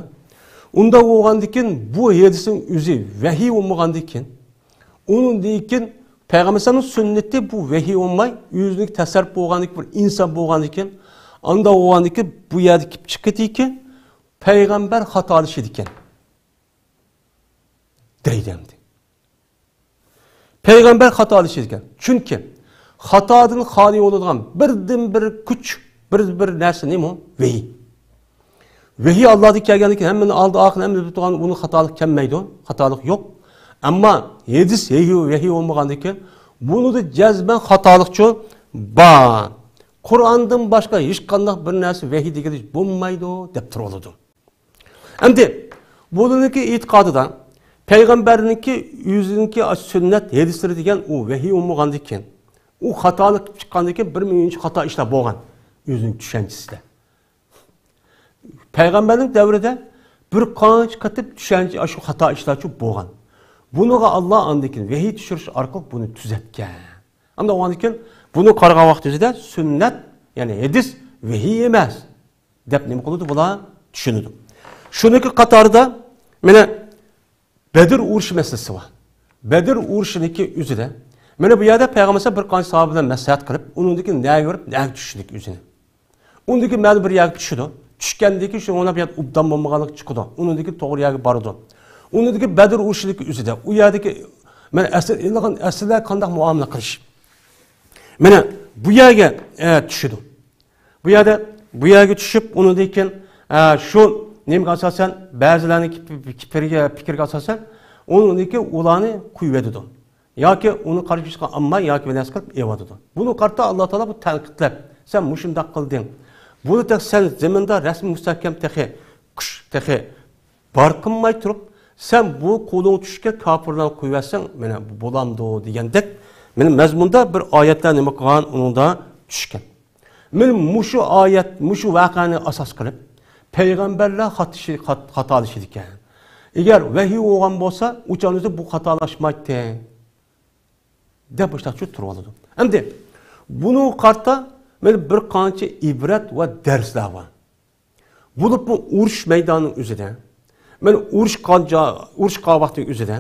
ئۇنداق بولغاندىكىن بۇ ھەدىسنىڭ ئۆزى ۋەھىي بولمىغاندىكىن، ئۇنىڭدىن كېيىن پەيغەمبەر ئەلەيھىسسالامنىڭ سۈننىتى بۇ ۋەھىي بولماي، ئۆزىنىڭ تەسەررۇپ بولغاندىكىن، بىر ئىنسان بولغاندىكىن، ئانداق بولغاندىكىن بۇ يەردە كېلىپ چىقىدىكىن، پەيغەمبەر خاتالىشىدىكەن. دەيدۇ ئەمدى. پەيغەمبەر خاتالىشىدىكەن. چۈنكى خاتادىن خالىي بولىدىغان بىردىنبىر كۈچ، بىر، بىر نەرسە نېمە ئۇ؟ ۋەھىي. ۋەھىي ئاللادىن كەلگەندىن كېيىن ھەممىنى ئالدى ئارقىنى ھەممىنى بىلىپ تۇرغان، ئۇنىڭ خاتالىق كەلمەيدۇ. خاتالىق يوق. ئەمما ھەدىس ۋەھىي، ۋەھىي بولمىغاندىن كېيىن بۇنىڭدا جەزمەن خاتالىقچۇ بار. قۇرئاندىن باشقا ھېچقانداق بىر نەرسە ۋەھىي دېگىلى بولمايدۇ دەپ تۇرۇۋالىدۇ. ئەمدى بۇلارنىڭكى ئېتىقادىدا پەيغەمبەرنىڭكى ئۆزىنىڭكى سۈننەت ھەدىسلىرى دېگەن ئۇ ۋەھىي بولمىغاندىكىن، ئۇ خاتالىق چىققاندىكىن بىر مۇنچە خاتا ئىشلار بولغان ئۆزىنىڭ چۈشەنچىسىدە. پەيغەمبەرنىڭ دەۋرىدە بىر قانچە قېتىم چۈشەنچە، شۇ خاتا ئىشلارچۇ بولغان. بۇنىڭغا ئاللا ئاندىن كېيىن ۋەھىي چۈشۈرۈش ئارقىلىق بۇنى تۈزەتكەن. ئەمدى ئۇنىڭدىن كېيىن بۇنى قارىغان ۋاقتىمىزدا سۈننەت، يەنى ھەدىس ۋەھىي ئەمەس دەپ نېمە قىلىدۇ بۇلار؟ چۈشىنىدۇ. شۇنىڭكى قاتارىدا مانا بەدر ئۇرۇشى مەسىلىسى بار. بەدر ئۇرۇشىنىڭكى ئۆزىدە مانا بۇ يەردە پەيغەمبەر بىر قانچە ساھابە بىلەن مەسلىھەت قىلىپ، ئۇنىڭدىن كېيىن نەگە بېرىپ نەگە چۈشىدىكى ئۆزىنى. ئۇنىڭدىن كېيىن مەلۇم بىر يەرگە چۈشىدۇ. چۈشكەندىن كېيىن شۇ ئويناپ يەنە ئوبدان بولمىغانلىقى چىقىدۇ. ئۇنىڭدىن كېيىن توغرا يەرگە بارىدۇ. ئۇنىڭدىن كېيىن بەدر ئۇرۇشىدىكى ئۆزىدە ئۇ يەردىكى مانا ئەسىر ئېلىنغان ئەسىرلەرگە قانداق مۇئامىلە قىلىش. مانا بۇ يەرگە، ئە، چۈشىدۇ. بۇ يەردە، بۇ يەرگە چۈشۈپ، ئۇنىڭدىن كېيىن، ئە، شۇ نېمىگە ئاساسەن، بەزىلەرنىڭ پىكرىگە، پىكرىگە ئاساسەن، ئۇنىڭدىن كېيىن ئۇلارنى قويۇۋېتىدۇ. ياكى ئۇنى قارشى چىققان ئامما ياكى بىر نەرسە قىلىپ ئېلىۋاتىدۇ. بۇنى قارىتا ئاللا تائالا بۇ تەنقىدلەپ، سەن مۇشۇنداق قىلدىڭ. بۇنى تېخى سەن زېمىندا رەسمىي مۇستەھكەم تېخى، كۈچ تېخى بار قىلماي تۇرۇپ، سەن بۇ قولۇڭ چۈشكەن كاپىرلارنى قويۇۋەتسەڭ، مانا بۇ بولامدۇ دېگەندەك، مانا مەزمۇندا بىر ئايەتلەر نېمە قىلغان، ئۇنىڭدا چۈشكەن. مانا مۇشۇ ئايەت، مۇشۇ ۋەقەنى ئاساس قىلىپ، پەيغەمبەرلەر خاتىشى-، خات-، خاتالىشىدىكەن. ئەگەر ۋەھىي بولغان بولسا، ئۇ چاغدا بۇ خاتالاشمايتتى، دەپ مۇشۇنداق تۇرۇۋالىدۇ. ئەمدى بۇنىڭغا قارىتا مانا بىر قانچە ئىبرەت ۋە دەرسلەر بار. بولۇپمۇ ئۇرۇش مەيدانىنىڭ ئۆزىدە، مانا ئۇرۇش قانچە، ئۇرۇش قىلغان ۋاقتىنىڭ ئۆزىدە،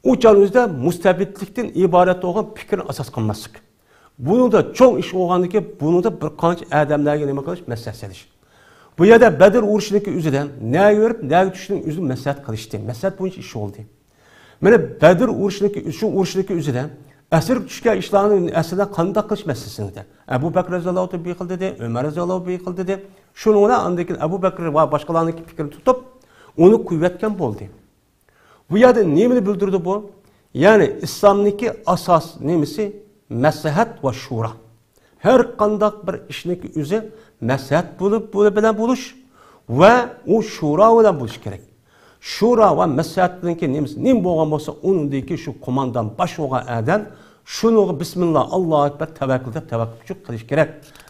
ئۇ چاغنىڭ ئۆزىدە مۇستەبىتلىكتىن ئىبارەت بولغان پىكىرنى ئاساس قىلماسلىق. بۇنىڭدا چوڭ ئىش بولغاندىكىن، بۇنىڭدا بىر قانچە ئادەملەرگە نېمە قىلىش، مەسلىھەت سېلىش. بۇ يەردە بەدر ئۇرۇشىنىڭكى ئۆزىدە نەگە بېرىپ، نەگە چۈشۈشنىڭ ئۆزىدە مەسلىھەت قىلىشتى. مەسلىھەت بويىچە ئىش بولدى. مانا بەدر ئۇرۇشىنىڭكى، شۇ ئۇرۇشنىڭكى ئۆزىدە ئەسىرگە چۈشكەن ئىشلارنى ئەسلىدە قانداق قىلىش مەسىلىسىدە ئەبۇ بەكرى رەزىياللاھۇ تائالا بىر خىل دېدى، ئۆمەر رەزىياللاھۇ بىر خىل دېدى. شۇنىڭ بىلەن ئاندىن كېيىن ئەبۇ بەكرى ۋە باشقىلارنىڭكى پىكرىنى تۇتۇپ، ئۇنى قويۇۋەتكەن بولدى. بۇ يەردە نېمىنى بىلدۈرىدۇ بۇ؟ يەنى ئىسلامنىڭكى ئاساس نېمىسى؟ مەسلىھەت ۋە شۇرا. ھەر قانداق بىر ئىشنىڭكى ئۆزى مەسلىھەت بولۇپ، بۇ بىلەن بولۇش ۋە ئۇ شۇرا بىلەن بولۇش كېرەك. شۇرا ۋە مەسلىھەتنىڭكى نېمىسى، نېمە بولغان بولسا، ئۇنىڭدىكى شۇ قوماندان باش بولغان ئادەم شۇنىڭغا بىسمىللا، ئاللاھۇ ئەكبەر، تەۋەككۈل دەپ تەۋەككۈل قىلىش كېرەك.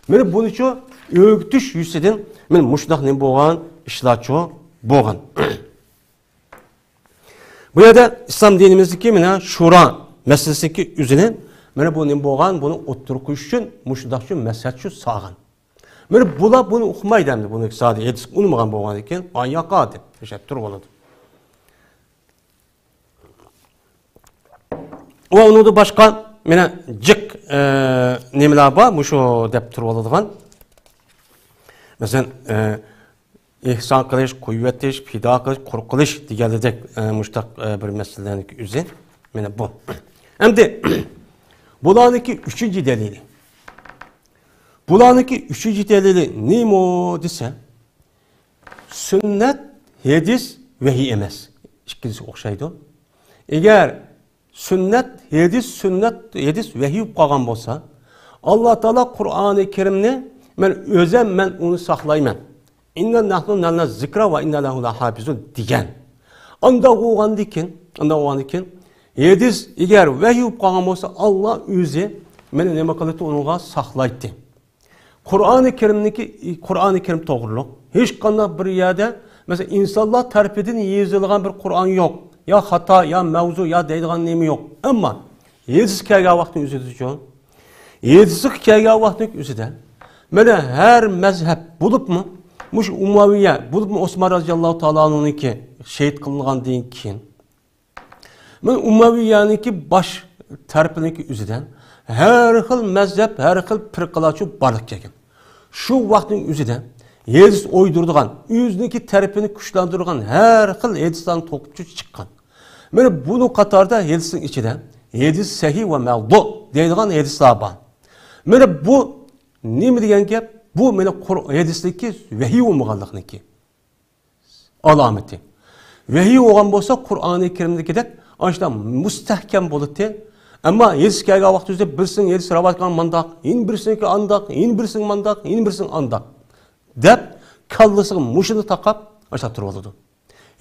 مانا بۇنىچۇ ئۆگىتىش يۈزىسىدىن مانا مۇشۇنداق نېمە بولغان، ئىشلارچۇ بولغان. بۇ يەردە ئىسلام دىنىمىزدىكى مانا شۇرا مەسىلىسىدىكى ئۆزىنى، مانا بۇ نېمە بولغان، بۇنى ئوتتۇرىغا قويۇش ئۈچۈن مۇشۇنداق شۇ مەسلىھەت شۇ سالغان. مانا بۇلار بۇنى ئۇقمايدۇ ئەمدى، بۇنى زادى ھەدىس ئۇنىمىغان بولغاندىكىن، ئاياققا دەپ تەشەپ تۇرۇۋالىدۇ. ۋە ئۇنىڭدىن باشقا مانا جىق، ئە، نېمىلەر بار، مۇشۇ دەپ تۇرۇۋالىدىغان. مەسىلەن، ئە، ئېھسان قىلىش، قويۇۋېتىش، پىدا قىلىش، قۇر قىلىش دېگەنلىدەك، ئە، مۇشتاق، ئە، بىر مەسىلىلەرنىڭكى ئۆزى. مانا بۇ. ئەمدى بۇلارنىڭكى ئۈچىنچى دەلىلى. بۇلارنىڭكى ئۈچىنچى دەلىلى نېمە دېسە، سۈننەت، ھەدىس، ۋەھىي ئەمەس. ئىككىلىسى ئوخشايدۇ. ئەگەر سۈننەت، ھەدىس، سۈننەت، ھەدىس ۋەھىي بولۇپ قالغان بولسا، ئاللا تائالا قۇرئانى كەرىمنى مەن ئۆزەم، مەن ئۇنى ساقلايمەن. «ئىننا نەھنۇ نەززەلنە زىكرا ۋە ئىننا لەھۇ لەھافىزۇن» دېگەن. ئانداق بولغاندىكىن، ئانداق بولغاندىكىن، ھەدىس ئەگەر ۋەھىي بولۇپ قالغان بولسا، ئاللا ئۆزى مېنى نېمە قىلاتتى، ئۇنىڭغا ساقلايتتى. قۇرئانى كەرىمنىكى، قۇرئانى كەرىم توغرۇلۇق ھېچقانداق بىر يەردە، مەسىلەن، ئىنسانلار تەرىپىدىن يېزىلغان بىر قۇرئان يوق. يا خاتا، يا مەۋزۇ، يا دەيدىغان نېمە يوق. ئەمما ھەدىس كەلگەن ۋاقىتنىڭ ئۆزىدىچۇ؟ ھەدىسكە كەلگەن ۋاقىتنىڭ ئۆزىدە، مانا، ھەر مەزھەپ بولۇپمۇ، مۇشۇ ئۇمەۋىيە بولۇپمۇ، ئوسمان رازىياللاھۇ تائالا ئەنھۇنىڭكى شېھىت قىلىنغاندىن كېيىن، مانا، ئۇمەۋىيەنىڭكى باش تەرىپىنىڭكى ئۆزىدە ھەر خىل مەزھەپ، ھەر خىل پىرقىلارچۇ بارلىققا كەلگەن. شۇ ۋاقىتنىڭ ئۆزىدە ھەدىس ئويدۇرىدىغان، ئۆزىنىڭكى تەرىپىنى كۈچلەندۈرىدىغان ھەر خىل ھەدىسلەرنى توقۇپ چىققان. مانا بۇنىڭ قاتارىدا ھەدىسنىڭ ئىچىدە ھەدىس سەھىھ ۋە مەۋدۇ دەيدىغان ھەدىسلەر بار. مانا بۇ نېمە دېگەن گەپ؟ بۇ مانا قۇر-، ھەدىسنىڭكى ۋەھىي بولمىغانلىقنىڭكى ئالامىتى. ۋەھىي بولغان بولسا، قۇرئانى كەرىمدىكىدەك ئاشۇنداق مۇستەھكەم بولاتتى. ئەمما ھەدىس كەلگەن ۋاقتىمىزدا بىرسىنىڭ ھەدىس رىۋايەت قىلغان مانداق، يەنە بىرسىنىڭكى ئانداق، يەنە بىرسىنىڭ مانداق، يەنە بىرسىنىڭ ئانداق دەپ، كاللىسىغا مۇشۇنى تاقاپ، ئاشۇنداق تۇرۇۋالىدۇ.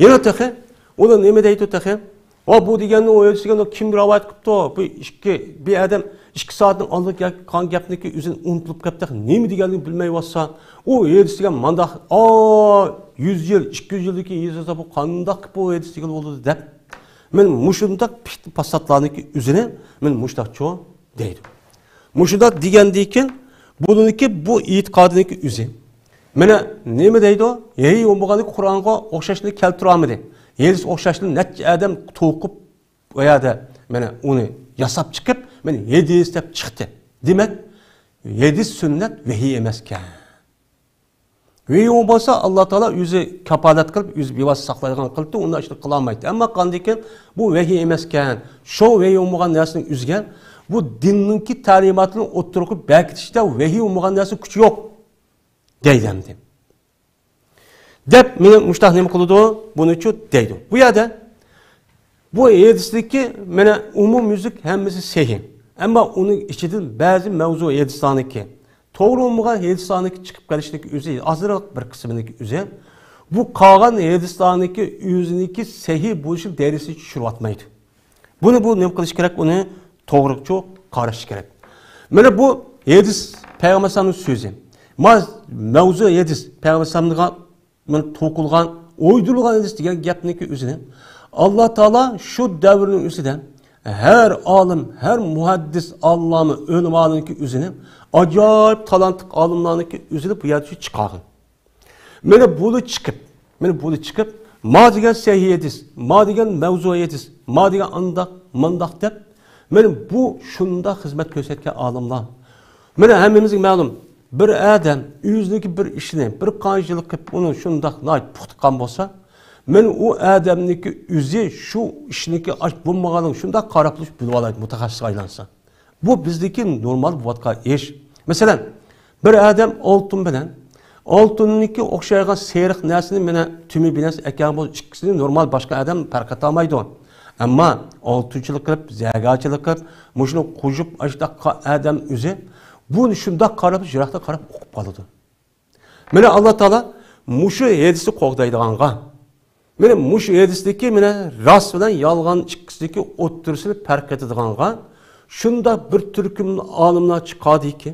يەنە تېخى، ئۇلار نېمە دەيدۇ تېخى؟ ۋا بۇ دېگەننى، ئۇ ھەدىس دېگەننى كىم رىۋايەت قىپتۇ؟ بۇ ئىككى، بىر ئادەم ئىككى سائەتنىڭ ئالدىدا قىلغان گەپنىكى ئۆزىنى ئۇنتۇلۇپ كەپتۇ، نېمە دېگەنلىكىنى بىلمەي ۋاتسا، ئۇ ھەدىس دېگەن مانداق، ئا، يۈز يىل، ئىككى يۈز يىلدىكى ھەدىس بولسا، بۇ قانداق قىلىپ بۇ ھەدىس دېگىلى بولىدۇ دەپ، مەن مۇشۇنداق پىت-پاساتلارنىڭكى ئۆزىنى مەن مۇشۇنداقچۇ دەيدۇ. مۇشۇنداق دېگەندىن كېيىن، بۇنىڭكى بۇ ئېتىقادىنىڭكى ئۆزى. مانا نېمە دەيدۇ؟ ھەي، بولمىغانلىقى قۇرئانغا ئوخشاشنى كەلتۈرەلمىدى. ھەدىس ئوخشاشنى نەچچە ئادەم توقۇپ، ئۇ يەردە مانا ئۇنى ياساپ چىقىپ، مانا ھەدىس دەپ چىقتى. دېمەك، ھەدىس سۈننەت ۋەھىي ئەمەسكەن. ۋەھىي بولسا، ئاللا تائالا ئۆزى كاپالەت قىلىپ، ئۆزى بىۋاسىتە ساقلايدىغان قىلىپتۇ، ئۇنداق ئىشنى قىلالمايتتى. ئەمما قاندىكىن بۇ ۋەھىي ئەمەسكەن. شۇ ۋەھىي بولمىغان نەرسىنىڭ ئۆزىگە بۇ دىننىڭكى تەلىماتىنى ئوتتۇرىغا بەركىتىشتە ۋەھىي بولمىغان نەرسە كۈچى يوق دەيدۇ ئەمدى. دەپ مېنى مۇشتاق نېمە قىلىدۇ؟ بۇنىچۇ دەيدۇ. بۇ يەردە بۇ ھەدىسلىكى مانا ئومۇميۈزلۈك ھەممىسى سەھىھ. ئەمما ئۇنىڭ ئىچىدىن بەزى مەۋزۇ ھەدىسلارنىڭكى، توغرا بولمىغان ھەدىسلارنىڭكى چىقىپ قېلىشنىڭكى ئۆزى، ئازراق بىر قىسمىنىڭكى ئۆزى، بۇ قالغان ھەدىسلارنىڭكى ئۆزىنىڭكى سەھىھ بولۇشىنى دەرىجىسىگە چۈشۈرۈۋاتمايدۇ. بۇنى بۇ نېمە قىلىش كېرەك؟ ئۇنى توغرىچۇ قاراش كېرەك. مانا بۇ ھەدىس پەيغەمبەر ئەلەيھىسسالامنىڭ سۆزى. ما مەۋزۇ ھەدىس پەيغەمبەر ئەلەيھىسسالامغا مانا توقۇلغان، ئويدۇرۇلغان ھەدىس دېگەن گەپنىڭكى ئۆزىنى ئاللا تائالا شۇ دەۋرنىڭ ئۆزىدە ھەر ئالىم، ھەر مۇھەددىس، ئاللامە، ئۆلىمانىڭكى ئۆزىنى ئاجايىپ تالانتلىق ئالىملارنىڭكى ئۆزىنى بۇ يەردە چىقارغان. مانا بۇلار چىقىپ، مانا بۇلار چىقىپ، ما دېگەن سەھىھ ھەدىس، ما دېگەن مەۋزۇ ھەدىس، ما دېگەن ئانداق، مانداق دەپ، مانا بۇ شۇنداق خىزمەت كۆرسەتكەن ئالىملار. مانا ھەممىمىزگە مەلۇم، بىر ئادەم ئۆزىنىڭكى بىر ئىشىنى بىر قانچە يىل قىلىپ، ئۇنى شۇنداق ناھايىتى پۇختا قىلغان بولسا، مانا ئۇ ئادەمنىڭكى ئۆزى شۇ ئىشنىڭكى ئاش بولمىغانلىقىنى شۇنداق قاراپ تۇرۇپ بىلىۋالايدۇ، مۇتەخەسسىسكە ئايلانسا. بۇ بىزدىكى نورمال بولۇۋاتقان ئىش. مەسىلەن، بىر ئادەم ئالتۇن بىلەن ئالتۇننىڭكى ئوخشايدىغان سېرىق نەرسىنى مانا تۈمى بىر نەرسە ئەكەلگەن بولسا، ئىككىسىنى نورمال باشقا ئادەم پەرق ئېتەلمەيدۇ. ئەمما ئالتۇنچىلىق قىلىپ، زەرگەرچىلىك قىلىپ، مۇشۇنى قوشۇپ ئاشۇنداق ئادەم ئۆزى بۇنى شۇنداق قاراپ، يىراقتىن قاراپ ئۇقۇپ قالىدۇ. مانا ئاللا تائالا مۇشۇ ھەدىسنى قوغدايدىغانغا، مانا مۇشۇ ھەدىستىكى مانا راست بىلەن يالغان ئىككىسىدىكى ئوتتۇرىسىنى پەرق ئېتىدىغانغا شۇنداق بىر تۈركۈم ئالىملار چىقاردىكى،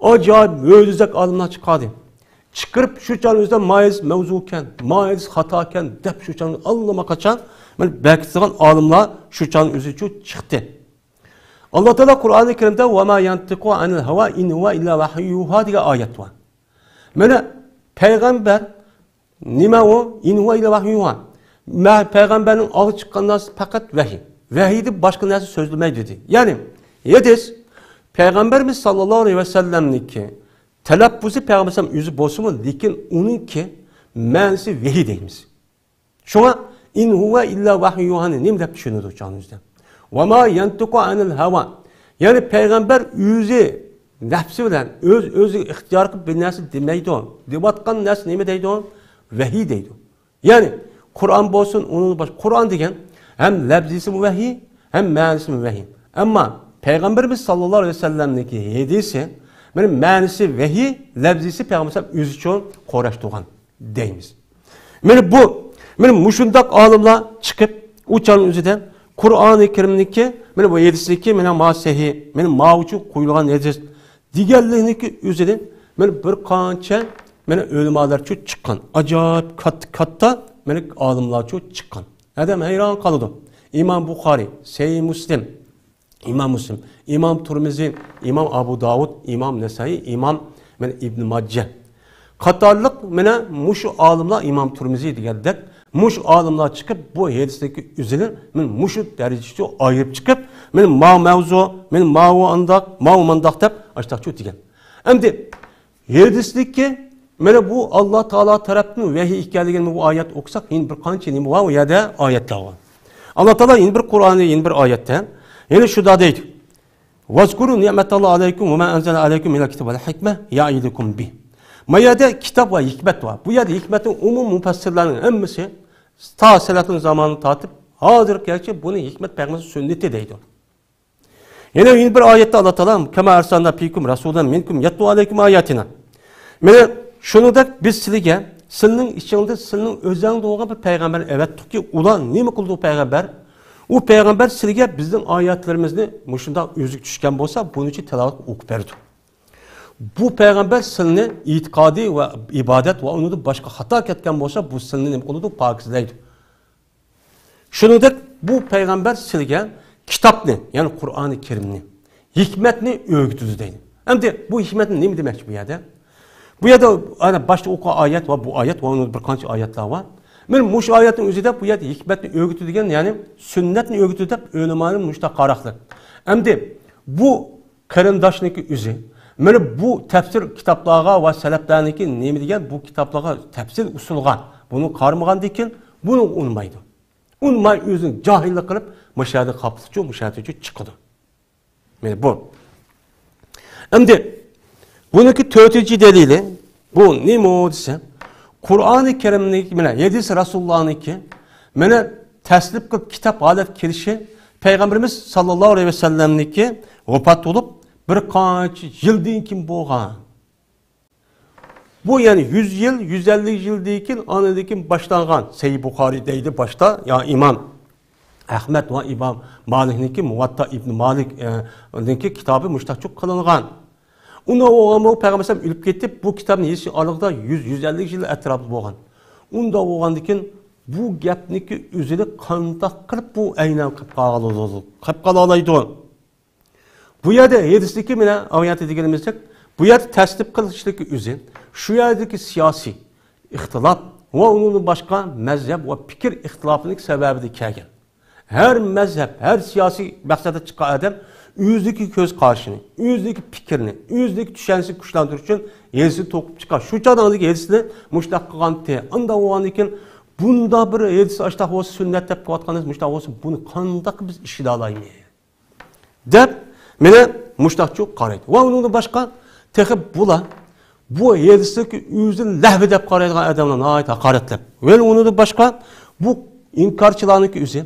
ئاجايىپ مۆجىزىدەك ئالىملار چىقاردى. چىقىرىپ شۇ چاغنىڭ ئۆزىدە ما ھەدىس مەۋزۇكەن، ما ھەدىس خاتاكەن دەپ شۇ چاغنى ئاللىماقاچان مانا بەكىتىدىغان ئالىملار شۇ چاغنىڭ ئۆزىچۇ چىقتى. ئاللا تائالا قۇرئانى كەرىمدە «ۋە ما يەنتىقۇ ئەنىل ھەۋا ئىن ھۇۋە ئىللا ۋەھيۇ يۇھا» دېگەن ئايەت بار. مانا پەيغەمبەر نېمە ئۇ؟ «ئىن ھۇۋە ئىللا ۋەھيۇ يۇھا». مە-، پەيغەمبەرنىڭ ئالغا چىققان نەرسىسى پەقەت ۋەھىي. ۋەھىيدىن باشقا نەرسە سۆزلىمەيدۇ دېدى. يەنى ھەدىس پەيغەمبىرىمىز ساللاللاھۇ ئەلەيھى ۋەسەللەمنىڭكى تەلەپپۇزى پەيغەمبەر ئۆزى بولسىمۇ، لېكىن ئۇنىڭكى مەنىسى ۋەھىي دەيمىز. شۇڭا «ئىن ھۇۋە ئىللا ۋەھيۇ يۇھانى» نېمە دەپ چۈشىنىدۇ چاغىمىزدا؟ ۋەما يەنتىقۇ ئەنىل ھەۋا. يەنى پەيغەمبەر ئۆزى نەپسى بىلەن، ئۆز-ئۆزىگە ئىختىيار قىلىپ بىر نەرسە دېمەيدۇ. دەۋاتقان نەرسە نېمە دەيدۇ؟ ۋەھىي دەيدۇ. يەنى قۇرئان بولسۇن، ئۇنىڭدىن باشقا، قۇرئان دېگەن ھەم لەپزىسىمۇ ۋەھىي، ھەم مەنىسىمۇ ۋەھىي. ئەمما پەيغەمبىرىمىز ساللاللاھۇ ئەلەيھى ۋەسەللەمنىڭكى ھەدىسى، مانا، مەنىسى ۋەھىي، لەپزىسى پەيغەمبەر ئۆزىچۇ قۇراشتۇرغان دەيمىز. مانا بۇ، مانا مۇشۇنداق ئالىملار چىقىپ، ئۇ چاغنىڭ ئۆزىدە قۇرئانى كەرىمنىڭكى، مانا بۇ ھەدىسنىڭكى، مانا ما سەھىھ، مانا ماۋۇچۇ قويۇلغان ھەدىس دېگەنلىكنىڭكى ئۆزىدىن مانا بىر قانچە مانا ئۆلىمالارچۇ چىققان. ئاجايىپ كاتتا، كاتتا مانا ئالىملارچۇ چىققان. ئادەم ھەيران قالىدۇ. ئىمام بۇخارىي، سەھىھ مۇسلىم، ئىمام مۇسلىم، ئىمام تۇرمىزى، ئىمام ئابۇ داۋۇد، ئىمام نەسائىي، ئىمام مانا ئىبن ماجە قاتارلىق مانا مۇشۇ ئالىملار، ئىمام تۇرمىزى دېگەندەك، مۇشۇ ئالىملار چىقىپ بۇ ھەدىسنىڭكى ئۆزىنى مانا مۇشۇ دەرىجىچە ئايرىپ چىقىپ، مانا ماۋۇ مەۋزۇ، مانا ماۋۇ ئانداق، ماۋۇ مانداق دەپ ئاشتاقچۇ دېگەن. ئەمدى ھەدىستىكى مانا بۇ ئاللا تائالا تەرەپتىن ۋەھىي ئىكەنلىكىنى بۇ ئايەت ئوقۇساق، يەنە بىر قانچە نېمە بار، ئۇ يەردە ئايەتلەر بار. ئاللا تائالا يەنە بىر قۇرئاندا، يەنە بىر ئايەتتە يەنە شۇنداق دەيدۇ. ۋەزكۇرۇ نىئمەتاللاھى ئەلەيكۇم ۋەما ئەنزەلە ئەلەيكۇم مىنەل كىتابى ۋەل ھىكمە يەئىزۇكۇم بىھ. ما يەردە كىتاب ۋە ھېكمەت بار. بۇ يەردە ھېكمەتنىڭ ئومۇم مۇپەسسىرلەرنىڭ ھەممىسى تا سەلەفنىڭ زامانىدىن تارتىپ ھازىرغىچە بۇنى ھېكمەت پەيغەمبەر سۈننىتى دەيدۇ. يەنە، يەنە بىر ئايەتتە ئاللا تائالا، كەما ئەرسەلنا فىكۇم رەسۇلەن مىنكۇم يەتلۇ ئەلەيكۇم ئاياتىنا. مانا شۇنىڭدەك بىز سىلىگە، سىلىنىڭ ئىچىڭدە، سىلىنىڭ ئۆزەڭدە بولغان بىر پەيغەمبەرنى ئەۋەتتۇقكى، ئۇلار نېمە قىلىدۇ پەيغەمبەر؟ ئۇ پەيغەمبەر سىلىگە بىزنىڭ ئايەتلىرىمىزنى مۇشۇنداق ئۆزىگە چۈشكەن بولسا، بۇنىڭچە تىلاۋەت ئوقۇپ بەردى. بۇ پەيغەمبەر سىلىنى ئېتىقادى ۋە ئىبادەت ۋە ئۇنىڭدىن باشقا خاتا كەتكەن بولسا، بۇ سىلىنى نېمە قىلىدۇ؟ پاكىزلەيدۇ. شۇنىڭدەك بۇ پەيغەمبەر سىلىگە كىتابنى، يەنى قۇرئانى كەرىمنى، ھېكمەتنى ئۆگىتىدۇ دەيدۇ. ئەمدى بۇ ھېكمەتنى نېمە دېمەكچى بۇ يەردە؟ بۇ يەردە ئانا باشتا ئوقۇغان ئايەت ۋە بۇ ئايەت ۋە ئۇنىڭدا بىر قانچە ئايەتلەر بار. مانا مۇشۇ ئايەتنىڭ ئۆزىدە بۇ يەردە ھېكمەتنى ئۆگىتىدۇ دېگەن، يەنى سۈننەتنى ئۆگىتىدۇ دەپ ئۆلىمانىڭ مۇشۇنداق قاراقلىق. ئەمدى بۇ قېرىنداشنىڭكى ئۆزى، مانا بۇ تەپسىر كىتابلارغا ۋە سەلەپلەرنىڭكى نېمە دېگەن بۇ كىتابلارغا تەپسىل ئۇسۇلغا بۇنى قارىمىغاندىن كېيىن بۇنى ئۇنىمايدۇ. ئۇنىماي ئۆزىنى جاھىللىق قىلىپ، مۇشۇ يەردە قاپلىقچۇ، مۇشۇ يەردىچۇ چىقىدۇ. مانا بۇ. ئەمدى بۇنىڭكى تۆتىنچى دەلىلى، بۇ نېمە دېسە، قۇرئانى كەرىمنىڭكى، مانا ھەدىس رەسۇلۇللانىڭكى، مانا تەسلىپ قىلىپ كىتاب ھالەتكە كېلىشى پەيغەمبىرىمىز ساللاللاھۇ ئەلەيھى ۋەسەللەمنىڭكى ۋاپات بولۇپ بىر قانچە يىلدىن كېيىن بولغان. بۇ يەنى يۈز يىل، يۈز ئەللىك يىلدىن كېيىن، ئاندىن كېيىن باشلانغان. سەھىھ بۇخارىي دەيدۇ باشتا، يا ئىمام ئەخمەت ۋە ئىمام مالىكنىڭكى مۇۋەتتا ئىبن مالىك، ئە، نىڭكى كىتابى مۇشتاقچۇ قىلىنغان. ئۇندا بولغان بۇ پەيغەمبەر ئەلەيھىسسالام ئۆلۈپ كېتىپ، بۇ كىتابنى يېزىش ئارىلىقىدا يۈز، يۈز ئەللىك يىل ئەتراپىدا بولغان. ئۇندا بولغاندىن كېيىن بۇ گەپنىڭكى ئۆزىنى قانداق قىلىپ بۇ ئەينەن قىلىپ قالغىلى، قىلىپ قالالايدۇ؟ بۇ يەردە ھەدىستىكى مانا ئايەتتە دېگىنىمىزدەك، بۇ يەردە تەسلىپ قىلىشلىكى ئۆزى شۇ يەردىكى سىياسىي ئىختىلاپ ۋە ئۇنىڭدىن باشقا مەزھەپ ۋە پىكىر ئىختىلاپىنىڭ سەۋەبىدىن كەلگەن. ھەر مەزھەپ، ھەر سىياسىي مەقسەتتە چىققان ئادەم ئۆزىدىكى كۆز قارىشىنى، ئۆزىدىكى پىكرىنى، ئۆزىدىكى چۈشەنچىسىنى كۈچلەندۈرۈش ئۈچۈن ھەدىسنى توقۇپ چىققان. شۇ چاغدا ئاندىكى ھەدىسنى مۇشۇنداق قىلغانتى، ئاندا بولغاندىن كېيىن بۇنداق بىر ھەدىس ئاشتاق بولسا سۈننەت دەپ قىلىۋاتقان ھەدىس مۇشۇنداق بولسا، بۇنى قانداق بىز ئىشلىدالايمىز؟ دەپ، مانا مۇشتاقچۇ قارايدۇ. ۋە ئۇنىڭدىن باشقا، تېخى بۇلار، بۇ ھەدىسنىڭكى ئۆزىنى لەھۋى دەپ قارايدىغان ئادەملەر ناھايىتى ھاقارەتلەپ. ۋە ئۇنىڭدىن باشقا، بۇ ئىنكارچىلارنىڭكى ئۆزى،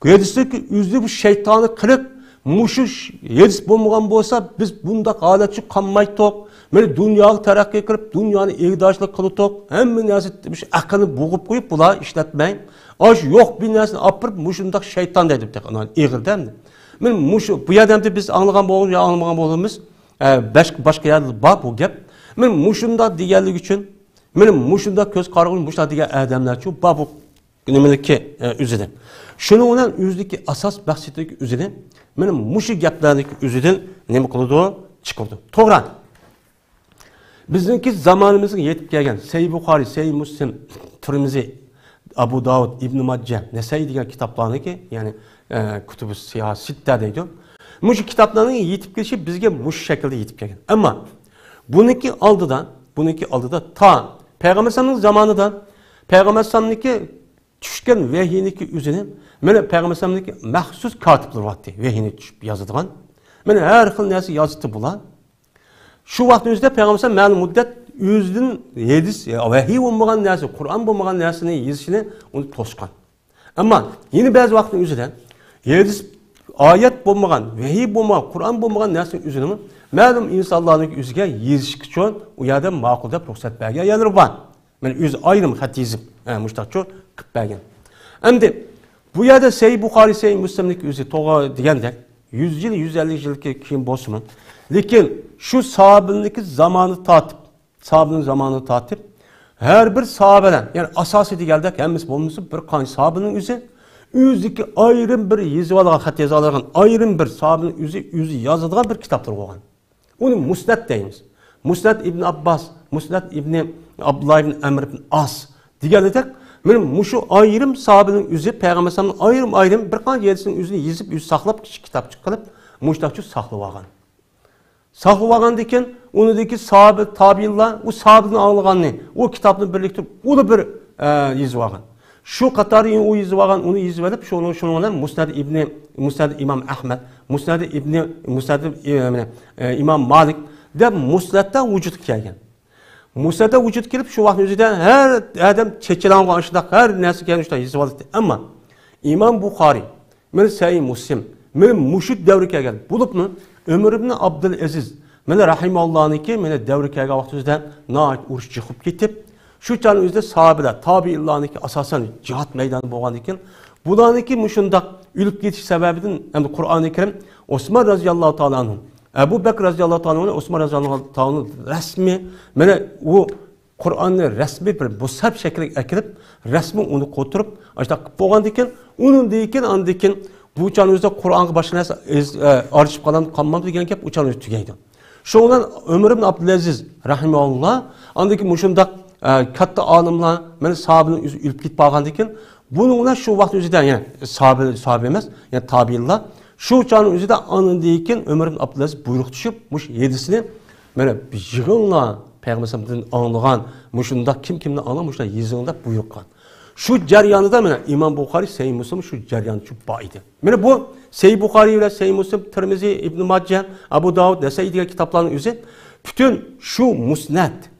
ھەدىسنىڭكى ئۆزى بۇ شەيتانىي قىلىق، مۇشۇ ش-، ھەدىس بولمىغان بولسا، بىز بۇنداق ھالەتچە قالمايتتۇق. مانا دۇنياغا تەرەققىي قىلىپ، دۇنيانى ئىگىدارچىلىق قىلىتتۇق. ھەممە نەرسە مۇشۇ ئەقىلنى بوغۇپ قويۇپ، بۇلار ئىشلەتمەي، ئاشۇ يوق بىر نەرسىنى ئېلىپ بېرىپ، مۇشۇنداق شەيتان دەيدۇ تېخى، ئېغىر دەمدى. مانا مۇشۇ، بۇ يەردە ئەمدى بىز ئاڭلىغان بولغان يا ئاڭلىمىغان بولىمىز. ئە، بەش-، باشقا يەردە بار بۇ گەپ. مانا مۇشۇنداق دېگەنلىكى ئۈچۈن، مانا مۇشۇنداق كۆز قارىغۇ، مۇشۇنداق دېگەن ئادەملەرچۇ بار بۇ نېمىلىكى، ئە، ئۆزىدە. شۇنىڭ بىلەن ئۆزىدىكى ئاساس مەقسىتىدىكى ئۆزىنى، مانا مۇشۇ گەپلەرنىڭكى ئۆزىدىن نېمە قىلىدۇ؟ چىقىرىدۇ. توغرا. بىزنىڭكى زامانىمىزغا يېتىپ كەلگەن سەھىھ بۇخارىي، سەھىھ مۇسلىم، تۇرمىزى، ئابۇ داۋۇد، ئىبنى ماجە، نەسائىي دېگەن كىتابلارنىڭكى، يەنى، ئە، كۇتۇبۇ سىياھە سىتتە دەيدۇ. مۇشۇ كىتابلارنىڭ يېتىپ كېلىشى بىزگە مۇشۇ شەكىلدە يېتىپ كەلگەن. ئەمما بۇنىڭكى ئالدىدا، بۇنىڭكى ئالدىدا تا پەيغەمبەر ئەلەيھىسسالامنىڭ زامانىدا پەيغەمبەر ئەلەيھىسسالامنىڭكى چۈشكەن ۋەھىينىڭكى ئۆزىنى، مانا پەيغەمبەر ئەلەيھىسسالامنىڭكى مەخسۇس كاتىپلىرى بارتى، ۋەھىينى چۈشۈپ يازىدىغان. مانا ھەر خىل نەرسە يازىتتى بۇلار. شۇ ۋاقىتنىڭ ئۆزىدە پەيغەمبەر ئەلەيھىسسالام مەلۇم مۇددەت ئۆزىدىن ھەدىس، ۋەھىي بولمىغان نەرسە، قۇرئان بولمىغان نەرسىنى يېزىشىنى ئۇنى توسقان. ئەمما يەنە بەزى ۋاقىتنىڭ ئۆزىدە ھەدىس، ئايەت بولمىغان، ۋەھىي بولمىغان، قۇرئان بولمىغان نەرسىنىڭ ئۆزىنىمۇ مەلۇم ئىنسانلارنىڭ ئۆزىگە يېزىشقا ئۈچۈن ئۇ يەردە ماقۇل دەپ رۇخسەت بەرگەن يەرلىرى بار. مانا ئۆزى ئايرىم خەت يېزىپ، ھە، مۇشۇنداقچۇ قىلىپ بەرگەن. ئەمدى بۇ يەردە سەھىھ بۇخارىي، سەھىھ مۇسلىمنىڭكى ئۆزى توغرا دېگەندەك، يۈز يىل، يۈز ئەللىك يىلغا كېيىن بولسىمۇ، لېكىن شۇ ساھابىنىڭكى زامانى تارتىپ، ساھابىنىڭ زامانى تارتىپ، ھەر بىر ساھابىلەر، يەنى ئاساسىي دېگەندەك ھەممىسى بولمىسا، بىر قانچە ساھابىنىڭ ئۆزى ئۆزىدىكى ئايرىم بىر يېزىۋالغان، خەت يېزىۋالغان ئايرىم بىر ساھابىنىڭ ئۆزى، ئۆزى يازىدىغان بىر كىتابلىرى بولغان. ئۇنى مۇسنەد دەيمىز. مۇسنەد ئىبن ئابباس، مۇسنەد ئىبنى ئابدۇللا ئىبن ئەمر ئىبن ئاس دېگەندەك، مانا مۇشۇ ئايرىم ساھابىنىڭ ئۆزى پەيغەمبەر ئەلەيھىسسالامنىڭ ئايرىم-ئايرىم بىر قانچە ھەدىسىنىڭ ئۆزىنى يېزىپ، ئۆزى ساقلاپ، كىچىك كىتابچىق قىلىپ، مۇشۇنداقچە ساقلىۋالغان. ساقلىۋالغاندىن كېيىن، ئۇنىڭدىكى ساھابە، تابىئىنلار ئۇ ساھابىدىن ئاڭلىغاننى، ئۇ كىتابنى بىرلىكتۈرۈپ، ئۇنى بىر، ئە، يېزىۋالغان. شۇ قاتاردا ئۇ يېزىۋالغان، ئۇنى يېزىۋېلىپ، شۇنىڭ، شۇنىڭ بىلەن مۇسنەد ئىبنى، مۇسنەد ئىمام ئەھمەد، مۇسنەد ئىبنى، مۇسنەد ئى-، ئە، ئىمام مالىك دەپ مۇسنەدلەر ۋۇجۇدقا كەلگەن. مۇسنەدلەر ۋۇجۇدقا كېلىپ، شۇ ۋاقىتنىڭ ئۆزىدە ھەر ئادەم چېچىلاڭغا ئاشۇنداق ھەر نەرسىگە شۇنداق يېزىۋالاتتى. ئەمما ئىمام بۇخارىي، مانا سەھىھ مۇسلىم، مانا مۇشۇ دەۋرگە كەلگەن. بولۇپمۇ ئۆمەر ئىبن ئابدۇلئەزىز، مانا رەھىمەھۇللانىڭكى، مانا دەۋرگە كەلگەن ۋاقتىمىزدا ناھايىتى ئۇرۇش جىق بولۇپ كېتىپ، شۇ چاغنىڭ ئۆزىدە ساھابىلەر، تابىئىنلارنىڭكى ئاساسەن جىھاد مەيدانى بولغاندىكىن، بۇلارنىڭكى مۇشۇنداق ئۆلۈپ كېتىش سەۋەبىدىن، ئەمدى قۇرئانى كەرىم ئوسمان رەزىياللاھۇ تائالا ئەنھۇ، ئەبۇ بەكىر رەزىياللاھۇ تائالا ئەنھۇ، ئوسمان رەزىياللاھۇ تائالا ئەنھۇ رەسمىي، مانا ئۇ قۇرئاننى رەسمىي بىر مۇسھەپ شەكلىگە ئەكىرىپ، رەسمىي ئۇنى قوتۇرۇپ، ئاشۇنداق قىلىپ بولغاندىن كېيىن، ئۇنىڭدىن كېيىن، ئاندىن كېيىن بۇ چاغنىڭ ئۆزىدە قۇرئانغا باشقا نەرسە ئېز-، ئە، ئارىلىشىپ قالامدۇ، قالمامدۇ دېگەن گەپ ئۇ چاغنىڭ ئۆزىدە تۈگەيدۇ. شۇنىڭ بىلەن ئۆمەر ئىبن ئابدۇلئەزىز رەھىمەھۇللا، ئاندىن كېيىن مۇشۇنداق، ئە، كاتتا ئالىملار، مانا ساھابىنىڭ ئۆزى ئۆلۈپ كېتىپ قالغاندىن كېيىن، بۇنىڭ بىلەن شۇ ۋاقىت ئۆزىدە، يەنى ساھابە، ساھابە ئەمەس، يەنى تابىئىنلار، شۇ چاغنىڭ ئۆزىدە ئاندىن كېيىن ئۆمەر ئىبن ئابدۇلئەزىز بۇيرۇق چۈشۈپ، مۇشۇ ھەدىسنى مانا يىغىڭلار، پەيغەمبەر ئەلەيھىسسالامدىن ئاڭلىغان، مۇشۇنداق كىم كىمدىن ئاڭلىغان، مۇشۇنداق يېزىڭ دەپ بۇيرۇق قىلغان. شۇ جەريانىدا مانا ئىمام بۇخارىي، سەھىھ مۇسلىم شۇ جەرياندا شۇ بار ئىدى. مانا بۇ سەھىھ بۇخارىي بىلەن سەھىھ مۇسلىم، تىرمىزى، ئىبن ماجە، ئەبۇ داۋۇد، نەسائىي دېگەن كىتابلارنىڭ ئۆزى پۈتۈن شۇ مۇسنەد،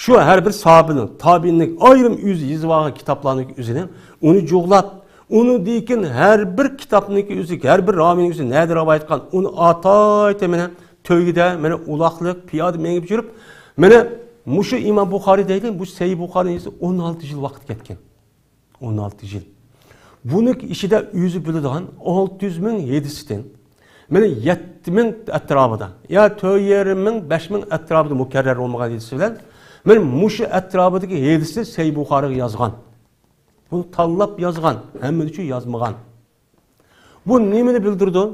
شۇ ھەر بىر ساھابىنىڭ، تابىئىننىڭ ئايرىم ئۆزى يېزىۋالغان كىتابلارنىڭ ئۆزىنى، ئۇنى جۇغلاپ، ئۇنىڭدىن كېيىن ھەر بىر كىتابنىڭكى ئۆزى، ھەر بىر راۋىنىڭ ئۆزى نەدە رىۋايەت قىلغان، ئۇنى ئاتايتە مانا تۆگىدە، مانا ئۇلاقلىق، پىيادە مېڭىپ يۈرۈپ، مانا مۇشۇ ئىمام بۇخارىي دەيلى، بۇ سەھىھ بۇخارىنى يېزىپ ئون ئالتە يىل ۋاقىت كەتكەن. ئون ئالتە يىل. بۇنىڭ ئىچىدە ئۆزى بىلىدىغان ئالتە يۈز مىڭ ھەدىستىن، مانا يەتتە مىڭ ئەتراپىدا، يا تۆت يېرىم مىڭ، بەش مىڭ ئەتراپىدا مۇكەررەر بولمىغان ھەدىس بىلەن، مانا مۇشۇ ئەتراپىدىكى ھەدىسنى سەھىھ بۇخارىغا يازغان. بۇنى تاللاپ يازغان، ھەممىنى ئۈچۈن يازمىغان. بۇ نېمىنى بىلدۈرىدۇ؟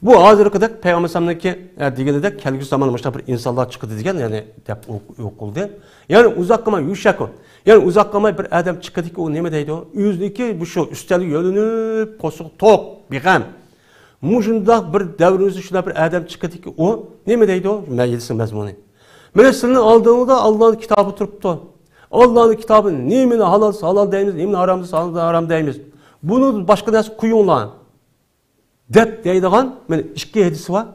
بۇ ھازىرقىدەك پەيغەمبەر ئەلەيھىسسالامنىڭكى، ئە، دېگىنىدەك كەلگۈسى زامان مۇشۇنداق بىر ئىنسانلار چىقىدۇ دېگەن، يەنى دەپ ئوق-، ئوقۇلدى. يەنى ئۇزاق قالماي، يۇشەكۇ. يەنى ئۇزاق قالماي بىر ئادەم چىقىدىكى، ئۇ نېمە دەيدۇ؟ ئۆزىنىڭكى مۇشۇ ئۈستەلگە يۆلىنىپ، قورسىقى توق، بىغەم. مۇشۇنداق بىر دەۋرىمىزدە شۇنداق بىر ئادەم چىقىدىكى، ئۇ نېمە دەيدۇ؟ مەجلىسنىڭ مەزمۇنى. مانا سىلىنىڭ ئالدىڭلاردا ئاللانىڭ كىتابى تۇرۇپتۇ. ئاللانىڭ كىتابى نېمىنى ھالال دېسە ھالال دەيمىز، نېمىنى ھارام دېسە ھارام دەيمىز. بۇنىڭدىن باشقا نەرسە قويۇڭلار. دەپ دەيدىغان مانا ئىككى ھەدىسى بار.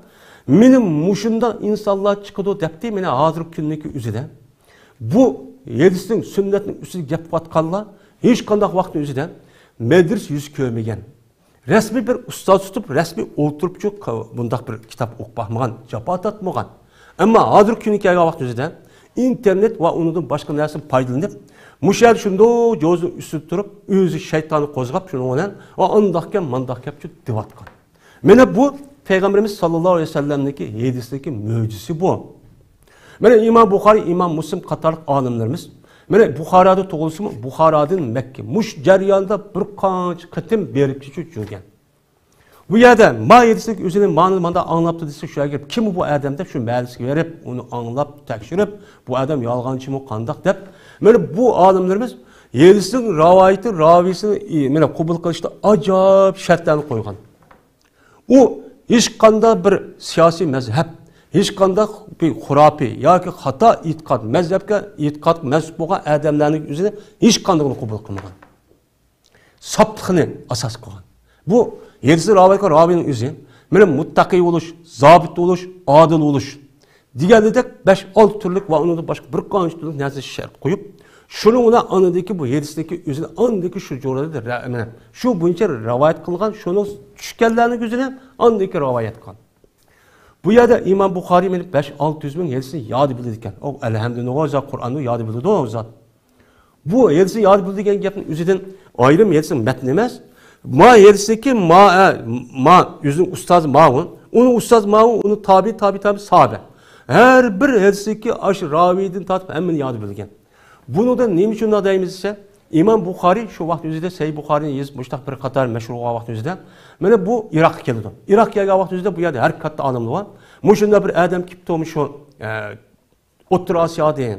مانا مۇشۇنداق ئىنسانلار چىقىدۇ دەپتى، مانا ھازىرقى كۈننىڭكى ئۆزىدە. بۇ ھەدىسنىڭ، سۈننەتنىڭ ئۈستىدە گەپ قىلىۋاتقانلار ھېچقانداق ۋاقىتنىڭ ئۆزىدە مەدرىسە يۈز كۆرمىگەن. رەسمىي بىر ئۇستاز تۇتۇپ، رەسمىي ئولتۇرۇپچۇ بۇنداق بىر كىتاب ئوقۇپ باقمىغان، جاپا تارتمىغان. ئەمما ھازىرقى كۈنگە كەلگەن ۋاقىتنىڭ ئۆزىدە ئىنتېرنېت ۋە ئۇنىڭدىن باشقا نەرسىدىن پايدىلىنىپ، مۇشۇ يەردە شۇنداق جوزىنىڭ ئۈستىدە تۇرۇپ، ئۆزى شەيتاننى قوزغاپ، شۇنىڭ بىلەن، ۋە ئانداق گەپ، مانداق گەپ دەۋاتقان. مانا بۇ پەيغەمبىرىمىز ساللاللاھۇ ئەلەيھى ۋەسەللەمنىڭكى ھەدىسىدىكى مۆجىزىسى بۇ. مانا ئىمام بۇخارىي، ئىمام مۇسلىم قاتارلىق ئالىملىرىمىز، مانا بۇخارادا تۇغۇلسىمۇ، بۇخارادىن مەككە، مۇشۇ جەرياندا بىر قانچە قېتىم بېرىپ كېچىپ يۈرگەن. بۇ يەردە ما ھەدىسنىڭ ئۆزىنى مانا مانداق ئاڭلاپتۇ دېسە، شۇ يەرگە كىم بۇ ئادەم دەپ، شۇ مەھەللىسىگە بېرىپ، ئۇنى ئاڭلاپ، تەكشۈرۈپ، بۇ ئادەم يالغانچىمۇ قانداق دەپ، مانا بۇ ئالىملىرىمىز ھەدىسنىڭ راۋايىتى، راۋىيسىنى، ئى، مانا قوبۇل قىلىشتا ئاجايىپ شەرتلەرنى قويغان. ئۇ ھېچقانداق بىر سىياسىي مەزھەپ، ھېچقانداق بىر خۇراپىي ياكى خاتا ئېتىقاد، مەزھەپكە ئېتىقاد مەنسۇپ بولغان ئادەملەرنىڭ ئۆزىنى ھېچقاندىقىنى قوبۇل قىلمىغان. ساپلىقنى ئاساس قىلغان. بۇ ھەدىسنى راۋايەت قىلغان راۋىنىڭ ئۆزى، مانا، مۇتتەقىي بولۇش، زابىت بولۇش، ئادىل بولۇش دېگەندەك بەش-ئالتە تۈرلۈك ۋە ئۇنىڭدىن باشقا بىر قانچە تۈرلۈك نەرسىنى شەرت قويۇپ، شۇنىڭ بىلەن ئاندىكى بۇ ھەدىسنىكى ئۆزىنى ئاندىكى شۇ جورادا رە-، مانا، شۇ بويىچە راۋايەت قىلغان، شۇنىڭ چۈشكەنلەرنىڭ ئۆزىنى ئاندىكى راۋايەت قىلغان. بۇ يەردە ئىمام بۇخارىي مانا بەش-ئالتە يۈز مىڭ ھەدىسنى ياد بىلىدىكەن. ئۇ ئەلھەمدۇنىغۇ زات، قۇرئاننى ياد بىلىدۇ زات. بۇ ھەدىسنى ياد بىلىدىغان گەپنىڭ ئۆزىدىن ئايرىم ھەدىسنىڭ مەتنى ئەمەس. ما ھەدىسنىكى ما، ئە، ما ئۆزىنىڭ ئۇستازى ماۋۇ، ئۇنىڭ ئۇستازى ماۋۇ، ئۇنىڭ تابىئى، تابىئى، تابىئى ساھابە. ھەر بىر ھەدىسنىكى ئاشۇ راۋىيدىن تارتىپ ھەممىنى ياد بىلگەن. بۇنىڭدا نېمە ئۈچۈن مۇنداق دەيمىز دېسە، ئىمام بۇخارىي شۇ ۋاقىت ئۆزىدە سەھىھ بۇخارىينى يېزىپ، مۇشۇنداق بىر قاتار مەشھۇر بولغان ۋاقىت ئۆزىدە، مانا بۇ ئىراققا كېلىدۇ. ئىراققا كەلگەن ۋاقىت ئۆزىدە بۇ يەردە ھەر كاتتا ئالىملار بار. مۇشۇنداق بىر ئادەم كېلىپتۇ، مۇشۇ، ئە، ئوتتۇرا ئاسىيادىن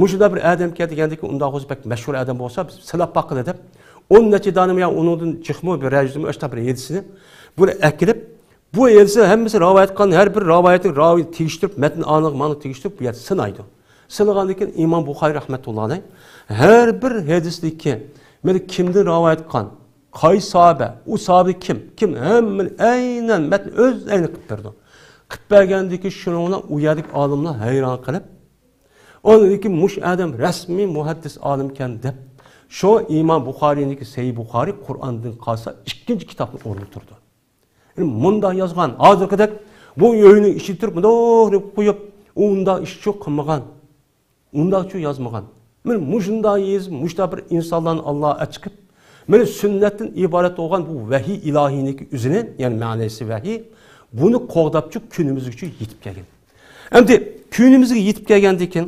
مۇشۇنداق بىر ئادەم كەلدى دېگەندىكىن، ئۇنداق بولسا بەك مەشھۇر ئادەم بولسا، بىز سىناپ باققىلى دەپ، ئون نەچچە دانىمۇ يا ئۇنىڭدىن جىقمۇ بىر يۈزمۇ ئاشۇنداق بىر ھەدىسنى بۇنى ئەكېلىپ، بۇ ھەدىسنى ھەممىسى راۋايەت قىلغان، ھەر بىر راۋايەتنىڭ راۋىيىنى تېگىشتۈرۈپ، مەتن ئانىغا مانا تېگىشتۈرۈپ، بۇ يەردە سىنايدۇ. سىنىغاندىن كېيىن ئىمام بۇخارىي رەھمەتۇللا ئەلەيھ ھەر بىر ھەدىسنىكى مانا كىمدىن راۋايەت قىلغان، قايسى ساھابە، ئۇ ساھابە كىم، كىم، ھەممىنى ئەينەن مەتن ئۆز ئەينى قىلىپ بېرىدۇ. قىلىپ بەرگەندىكى شۇنىڭ بىلەن ئۇ يەردىكى ئالىملار ھەيران قېلىپ، ئاندىن كېيىن مۇشۇ ئادەم رەسمىي مۇھەددىس ئالىمكەن دەپ، شۇ ئىمام بۇخارىينىڭكى سەھىھ بۇخارىي قۇرئاندىن قالسا ئىككىنچى كىتابنىڭ ئورنىدا تۇرىدۇ. يەنى مۇنداق يازغان، ھازىرقىدەك بۇ ئۆينىڭ ئىچىدە تۇرۇپ مۇنداق دەپ قويۇپ، ئۇ ئۇنداق ئىشچۇ قىلمىغان. ئۇنداقچۇ يازمىغان. مانا مۇشۇنداق يېزىپ، مۇشۇنداق بىر ئىنسانلارنى ئاللا ئەچىقىپ، مانا سۈننەتتىن ئىبارەت بولغان بۇ ۋەھىي ئىلاھىينىڭكى ئۆزىنى، يەنى مەنىسى ۋەھىي، بۇنى قوغداپچۇ كۈنىمىزگىچۇ يېتىپ كەلگەن. ئەمدى كۈنىمىزگە يېتىپ كەلگەندىن كېيىن،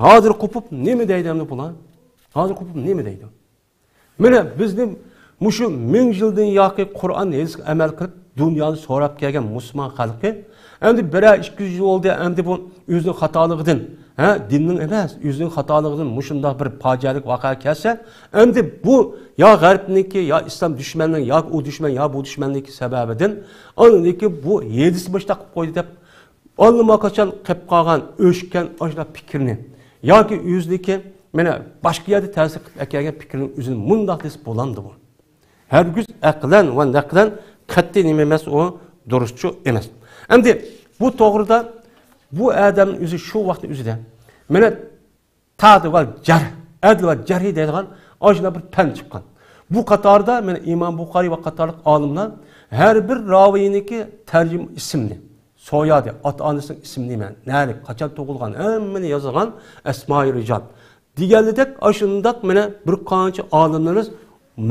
ھازىر قوپۇپ نېمە دەيدۇ ئەمدى بۇلار؟ ھازىر قوپۇپ نېمە دەيدۇ؟ مانا بىزنى مۇشۇ مىڭ يىلدىن ياقى قۇرئان ھەدىسكە ئەمەل قىلىپ، دۇنيانى سوراپ كەلگەن مۇسۇلمان خەلقى، ئەمدى بىرەر ئىككى يۈز يىل بولدى، ئەمدى بۇ ئۆزىنىڭ خاتالىقىدىن، ھە، دىننىڭ ئەمەس، ئۆزىنىڭ خاتالىقىدىن مۇشۇنداق بىر پاجىئەلىك ۋەقە كەلسە، ئەمدى بۇ يا غەربنىڭكى، يا ئىسلام دۈشمەننىڭ، ياكى ئۇ دۈشمەن، يا بۇ دۈشمەننىڭكى سەۋەبىدىن، ئاندىن كېيىن بۇ ھەدىس مۇشۇنداق قىلىپ قويدى دەپ، ئاللىماقاچان قېلىپ قالغان ئۆچكەن ئاشۇنداق پىكىرنى ياكى ئۆزىنىڭكى مانا باشقا يەردە تەسىر قىلىپ ئەكەلگەن پىكىرنىڭ ئۆزىنى مۇنداق دېسە بولامدۇ بۇ؟ ھەرگىز ئەقلەن ۋە نەقلەن قەتئىي نېمە ئەمەس، ئۇ دۇرۇسچۇ ئەمەس. ئەمدى بۇ توغرىدا بۇ ئادەمنىڭ ئۆزى شۇ ۋاقىتنىڭ ئۆزىدە مانا تەدىل ۋەل جەرھ، ئەدل ۋە جەرھ دەيدىغان ئاشۇنداق بىر پەن چىققان. بۇ قاتاردا مانا ئىمام بۇخارىي ۋە قاتارلىق ئالىملار ھەر بىر راۋىينىڭكى تەرجىمە ئىسمىنى، سويادى، ئاتا-ئانىسىنىڭ ئىسمى نېمە، نەلىك، قاچان تۇغۇلغان، ھەممىنى يازغان ئەسمائى رىجال دېگەنلىدەك، ئاشۇنداق مانا بىر قانچە ئالىملىرىمىز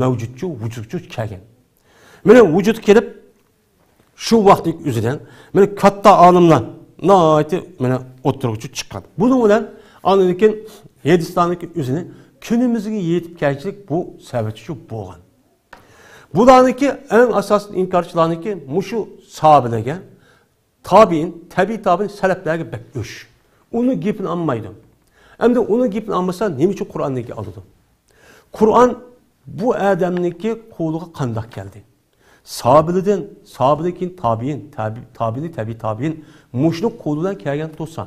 مەۋجۇتچۇ، ۋۇجۇدقا كەلگەن. مانا ۋۇجۇدقا كېلىپ، شۇ ۋاقىتنىڭ ئۆزىدە مانا كاتتا ئالىملار ناھايىتى مانا ئوتتۇرىغا چىققان. بۇنىڭ بىلەن ئاندىن كېيىن ھىندىستاننىڭكى ئۆزىنى كۈنىمىزگە يېتىپ كەلگۈچىلىك بۇ سەۋەبچى بولغان. بۇلارنىڭكى ئەڭ ئاساسىي ئىنكارچىلارنىڭكى مۇشۇ ساھابىلەرگە، تابىئىن، تەبىئىي تابىئىن، سەلەپلەرگە بەك ئۆچ. ئۇنىڭ گېپىنى ئالمايدۇ. ئەمدى ئۇنىڭ گېپىنى ئالمىسا، نېمە ئۈچۈن قۇرئاننىڭكى ئالىدۇ؟ قۇرئان بۇ ئادەمنىڭكى قولىغا قانداق كەلدى؟ سابىلىدىن، سابىلىدىن كېيىن تابىئىن، تابىئىن، تەبىئىي تابىئىن، مۇشۇنىڭ قولى بىلەن كەلگەن تۇرسا.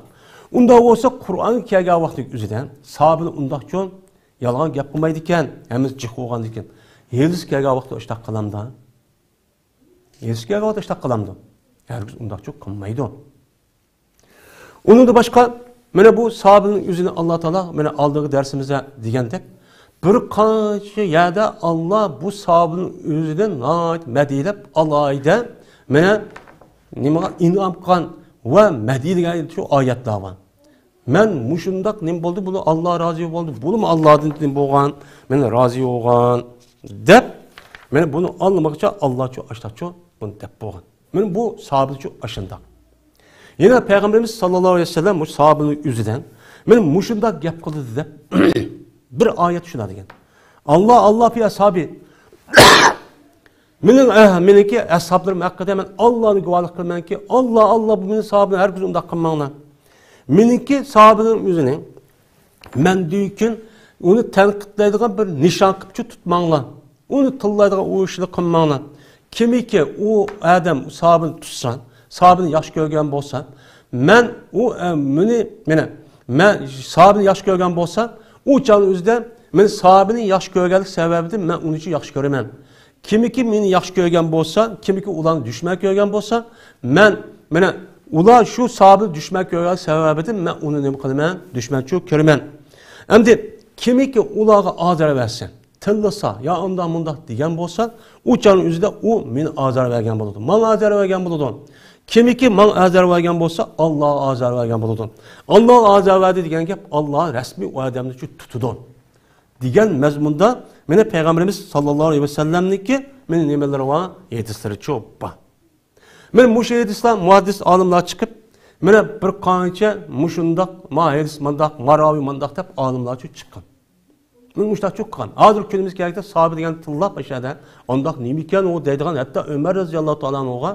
ئۇنداق بولسا، قۇرئانغا كەلگەن ۋاقىتنىڭ ئۆزىدە سابىلى ئۇنداقچۇ يالغان گەپ قىلمايدىكەن، ھەممىسى جىق بولغاندىكىن. ھەدىسكە كەلگەن ۋاقىتتا ئۇنداق قىلامدا؟ ھەدىسكە كەلگەن ۋاقىتتا ئۇنداق قىلامدۇ؟ ھەرگىز ئۇنداقچۇ قىلمايدۇ. ئۇنىڭدىن باشقا، مانا بۇ سابىلنىڭ ئۆزىنى ئاللا تائالا، مانا ئالدىنقى دەرسىمىزدە دېگەندەك، بىر قانچە يەردە ئاللا بۇ سابىلنىڭ ئۆزىدىن ناھايىتى مەدھىيلەپ، ئالاھىدە، مانا نېمىغا ئىنئام قىلغان ۋە مەدھىيلىگەن شۇ ئايەتلەر بار. مەن مۇشۇنداق نېمە بولدى، بۇنى ئاللا رازى بولدى، بۇنىمۇ ئاللادىن بولغان، مەن رازى بولغان، دەپ، مانا بۇنى ئاللىمىغىچە ئاللاچۇ ئاشتاقچۇ بۇنى دەپ بولغان. مانا بۇ سابىتچۇ ئاشۇنداق. يەنە پەيغەمبىرىمىز ساللاللاھۇ ئەلەيھى ۋەسەللەم مۇشۇ سابىنىڭ ئۆزىدىن، مانا مۇشۇنداق گەپ قىلدى دەپ، بىر ئايەت شۇنداق دېگەن. ئاللا، ئاللا پى ئەسھابى. مېنىڭ، ئەھ، مېنىڭكى ئەسھابلىرىم ھەققىدە مەن ئاللانى گۇۋاھلىق قىلىمەنكى، ئاللا، ئاللا، بۇ مېنىڭ ساھابىم، ھەرگىز ئۇنداق قىلماڭلار. مېنىڭكى ساھابىلىرىم ئۆزىنى مەندىن كېيىن ئۇنى تەنقىدلەيدىغان بىر نىشان قىلىپچۇ تۇتماڭلار. ئۇنى تىللايدىغان ئۇ ئىشنى قىلماڭلار. كىمكى ئۇ ئادەم ساھابىنى تۇتسا، ساھابىنى ياخشى كۆرگەن بولسا، مەن ئۇ، ئە، مېنى، مېنى، مەن ساھابىنى ياخشى كۆرگەن بولسا، ئۇ چاغنىڭ ئۆزىدە مەن ساھابىنى ياخشى كۆرگەنلىك سەۋەبىدىن مەن ئۇنى ياخشى كۆرىمەن. كىمكى مېنى ياخشى كۆرگەن بولسا، كىمكى ئۇلارنى دۈشمەن كۆرگەن بولسا، مەن، مانا، ئۇلار شۇ ساھابىنى دۈشمەن كۆرگەن سەۋەبىدىن مەن ئۇنى نېمە قىلىمەن؟ دۈشمەنچىلىك كۆرىمەن. ئەمدى كىمكى ئۇلارغا ئازار بەرسە، تىللىسا، يا ئۇنداق مۇنداق دېگەن بولسا، ئۇ چاغنىڭ ئۆزىدە ئۇ مېنى ئازار بەرگەن بولىدۇ. ماڭا ئازار بەرگەن بولىدۇ. كىمكى ماڭا ئازار بەرگەن بولسا، ئاللاغا ئازار بەرگەن بولىدۇ. ئاللاغا ئازار بەردى دېگەن گەپ، ئاللا رەسمىي ئۇ ئادەمنى شۇ تۇتىدۇ دېگەن مەزمۇندا مانا پەيغەمبىرىمىز ساللاللاھۇ ئەلەيھى ۋەسەللەمنىڭكى مانا نېمىلىرى بار؟ ھەدىسلىرى چوپان. مانا مۇشۇ ھەدىسلەر مۇھەددىس ئالىملار چىقىپ، مانا بىر قانچە مۇشۇنداق، ما ھەدىس مانداق، ما راۋى مانداق دەپ ئالىملار چىققان. مانا مۇشۇنداق چىققان. ھازىر كۈنىمىزگە كەلگەندە ساھابە دېگەن تىللاپ ئاشۇ يەردە ئانداق نېمىكەن ئۇ دەيدىغان، ھەتتا ئۆمەر رەزىياللاھۇ تائالا ئانھۇغا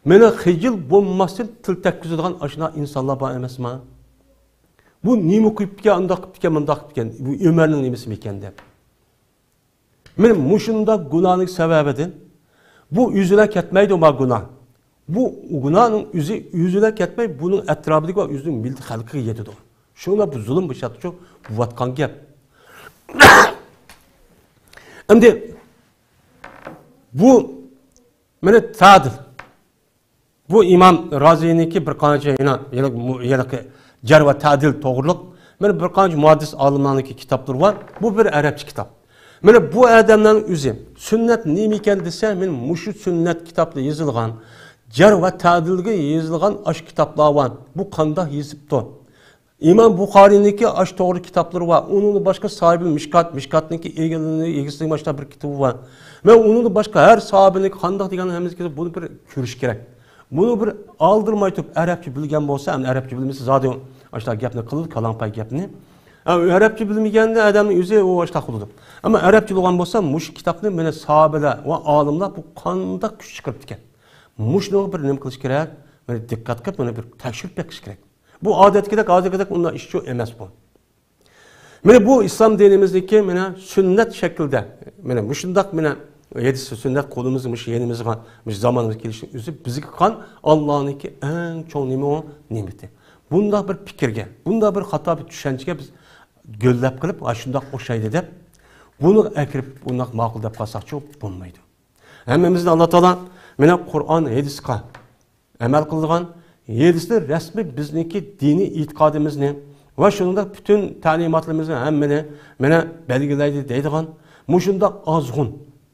مانا خىجىل بولماستىن تىل تەگكۈزىدىغان ئاشۇنداق ئىنسانلار بار ئەمەسما؟ بۇ نېمە قىلىپتىكەن، ئانداق قىلىپتىكەن، مۇنداق قىلىپتىكەن؟ بۇ ئۆمەرنىڭ نېمىسىمىكەن دەپ. مانا مۇشۇنداق گۇناھنىڭ سەۋەبىدىن بۇ ئۆزىلا كەتمەيدۇ ما گۇناھ. بۇ گۇناھنىڭ ئۆزى ئۆزىلا كەتمەي، بۇنىڭ ئەتراپىدىكى ۋە ئۆزىنىڭ مىللىتى خەلقىگە يېتىدۇ. شۇڭا بۇ زۇلۇم بۇ شەرتتە بولۇۋاتقان گەپ. ئەمدى بۇ مانا تەدىل. بۇ ئىمام رازىنىڭكى بىر قانچە يەنە، يەنە، يەنە جەر ۋە تەدىل توغرۇلۇق مانا بىر قانچە مۇھەددىس ئالىملارنىڭكى كىتابلىرى بار. بۇ بىر ئەرەبچە كىتاب. مانا بۇ ئادەملەرنىڭ ئۆزى سۈننەت نېمىكەن دېسە، مانا مۇشۇ سۈننەت كىتابتا يېزىلغان، جەر ۋە تەدىلگە يېزىلغان ئاشۇ كىتابلار بار. بۇ قانداق يېزىپتۇ؟ ئىمام بۇخارىينىڭكى ئاشۇ توغرا كىتابلىرى بار. ئۇنىڭدىن باشقا ساھىبىل مىشكات، مىشكاتنىڭكى ئىگىلىرىنىڭ ئىگىسىنىڭ ماشۇنداق بىر كىتابى بار. مانا ئۇنىڭدىن باشقا ھەر ساھىبىنىڭكى قانداق دېگەن ھەممىسى كىتاب، بۇنى بىر كۆرۈش كېرەك. بۇنى بىر ئالدىرىماي تۇرۇپ، ئەرەبچە بىلگەن بولسا، ئەمدى ئەرەبچە بىلمىسە زادى ئاشۇنداق گەپنى قىلىدۇ، كالاڭپاي گەپنى. ئەمما ئەرەبچە بىلمىگەندە ئادەمنىڭ ئۆزى ئۇ ئاشۇنداق قىلىدۇ. ئەمما ئەرەبچە بولغان بولسا، مۇشۇ كىتابنى مانا ساھابىلەر ۋە ئالىملار بۇ قانداق كۈچ چىقىرىپتىكەن؟ مۇشۇنىڭغا بىر نېمە قىلىش كېرەك؟ مانا دىققەت قىلىپ، بۇنى بىر تەكشۈرۈپ بېقىش كېرەك. بۇ ئادەتتىكىدەك، ھازىرقىدەك ئۇنداق ئىشچۇ ئەمەس بۇ. مانا بۇ ئىسلام دىنىمىزدىكى مانا سۈننەت شەكلىدە، مانا مۇشۇنداق مانا ھەدىس سۈننەت قولىمىزدا مۇشۇ يېنىمىزغا، مۇشۇ زامانىمىزغا كېلىشىنىڭ ئۆزى بىزگە قان ئاللانىڭكى ئەڭ چوڭ نېمە ئۇ؟ نېمىتى. بۇنداق بىر پىكىرگە، بۇنداق بىر خاتا بىر چۈشەنچىگە بىز گۆللەپ قېلىپ، ھا، شۇنداق ئوخشايدۇ دەپ، بۇنى ئەكىرىپ، بۇنداق ماقۇل دەپ قالساقچۇ بولمايدۇ. ھەممىمىزنى ئاللا تائالا مانا قۇرئان، ھەدىسقا ئەمەل قىلىدىغان، ھەدىسنى رەسمىي بىزنىڭكى دىنىي ئېتىقادىمىزنى ۋە شۇنىڭدەك پۈتۈن تەلىماتلىرىمىزنى ھەممىنى مانا بەلگىلەيدۇ دەيدىغان مۇشۇنداق ئازغۇن،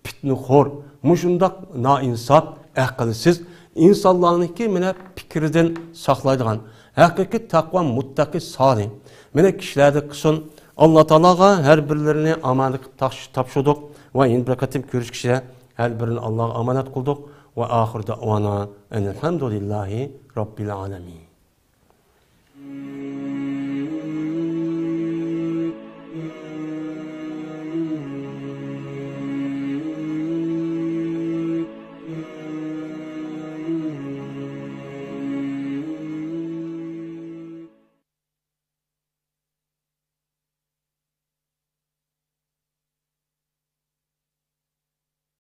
پىتنىخور، مۇشۇنداق نائىنساپ، ئەقىلسىز ئىنسانلارنىڭكى مانا پىكرىدىن ساقلايدىغان ھەقىقىي تەقۋا، مۇتتەقى، سالىھ مانا كىشىلەردىن قىلسۇن. ئاللا تائالاغا ھەر بىرلىرىنى ئامانەت قىلىپ تاپش-، تاپشۇردۇق ۋە يەنە بىر قېتىم كۆرۈشكىچە ھەر بىرىنى ئاللاغا ئامانەت قىلدۇق. ۋە ئاخىر دەئۋانا ئەنىلھەمدۇلىللاھى راببىل ئالەمىن.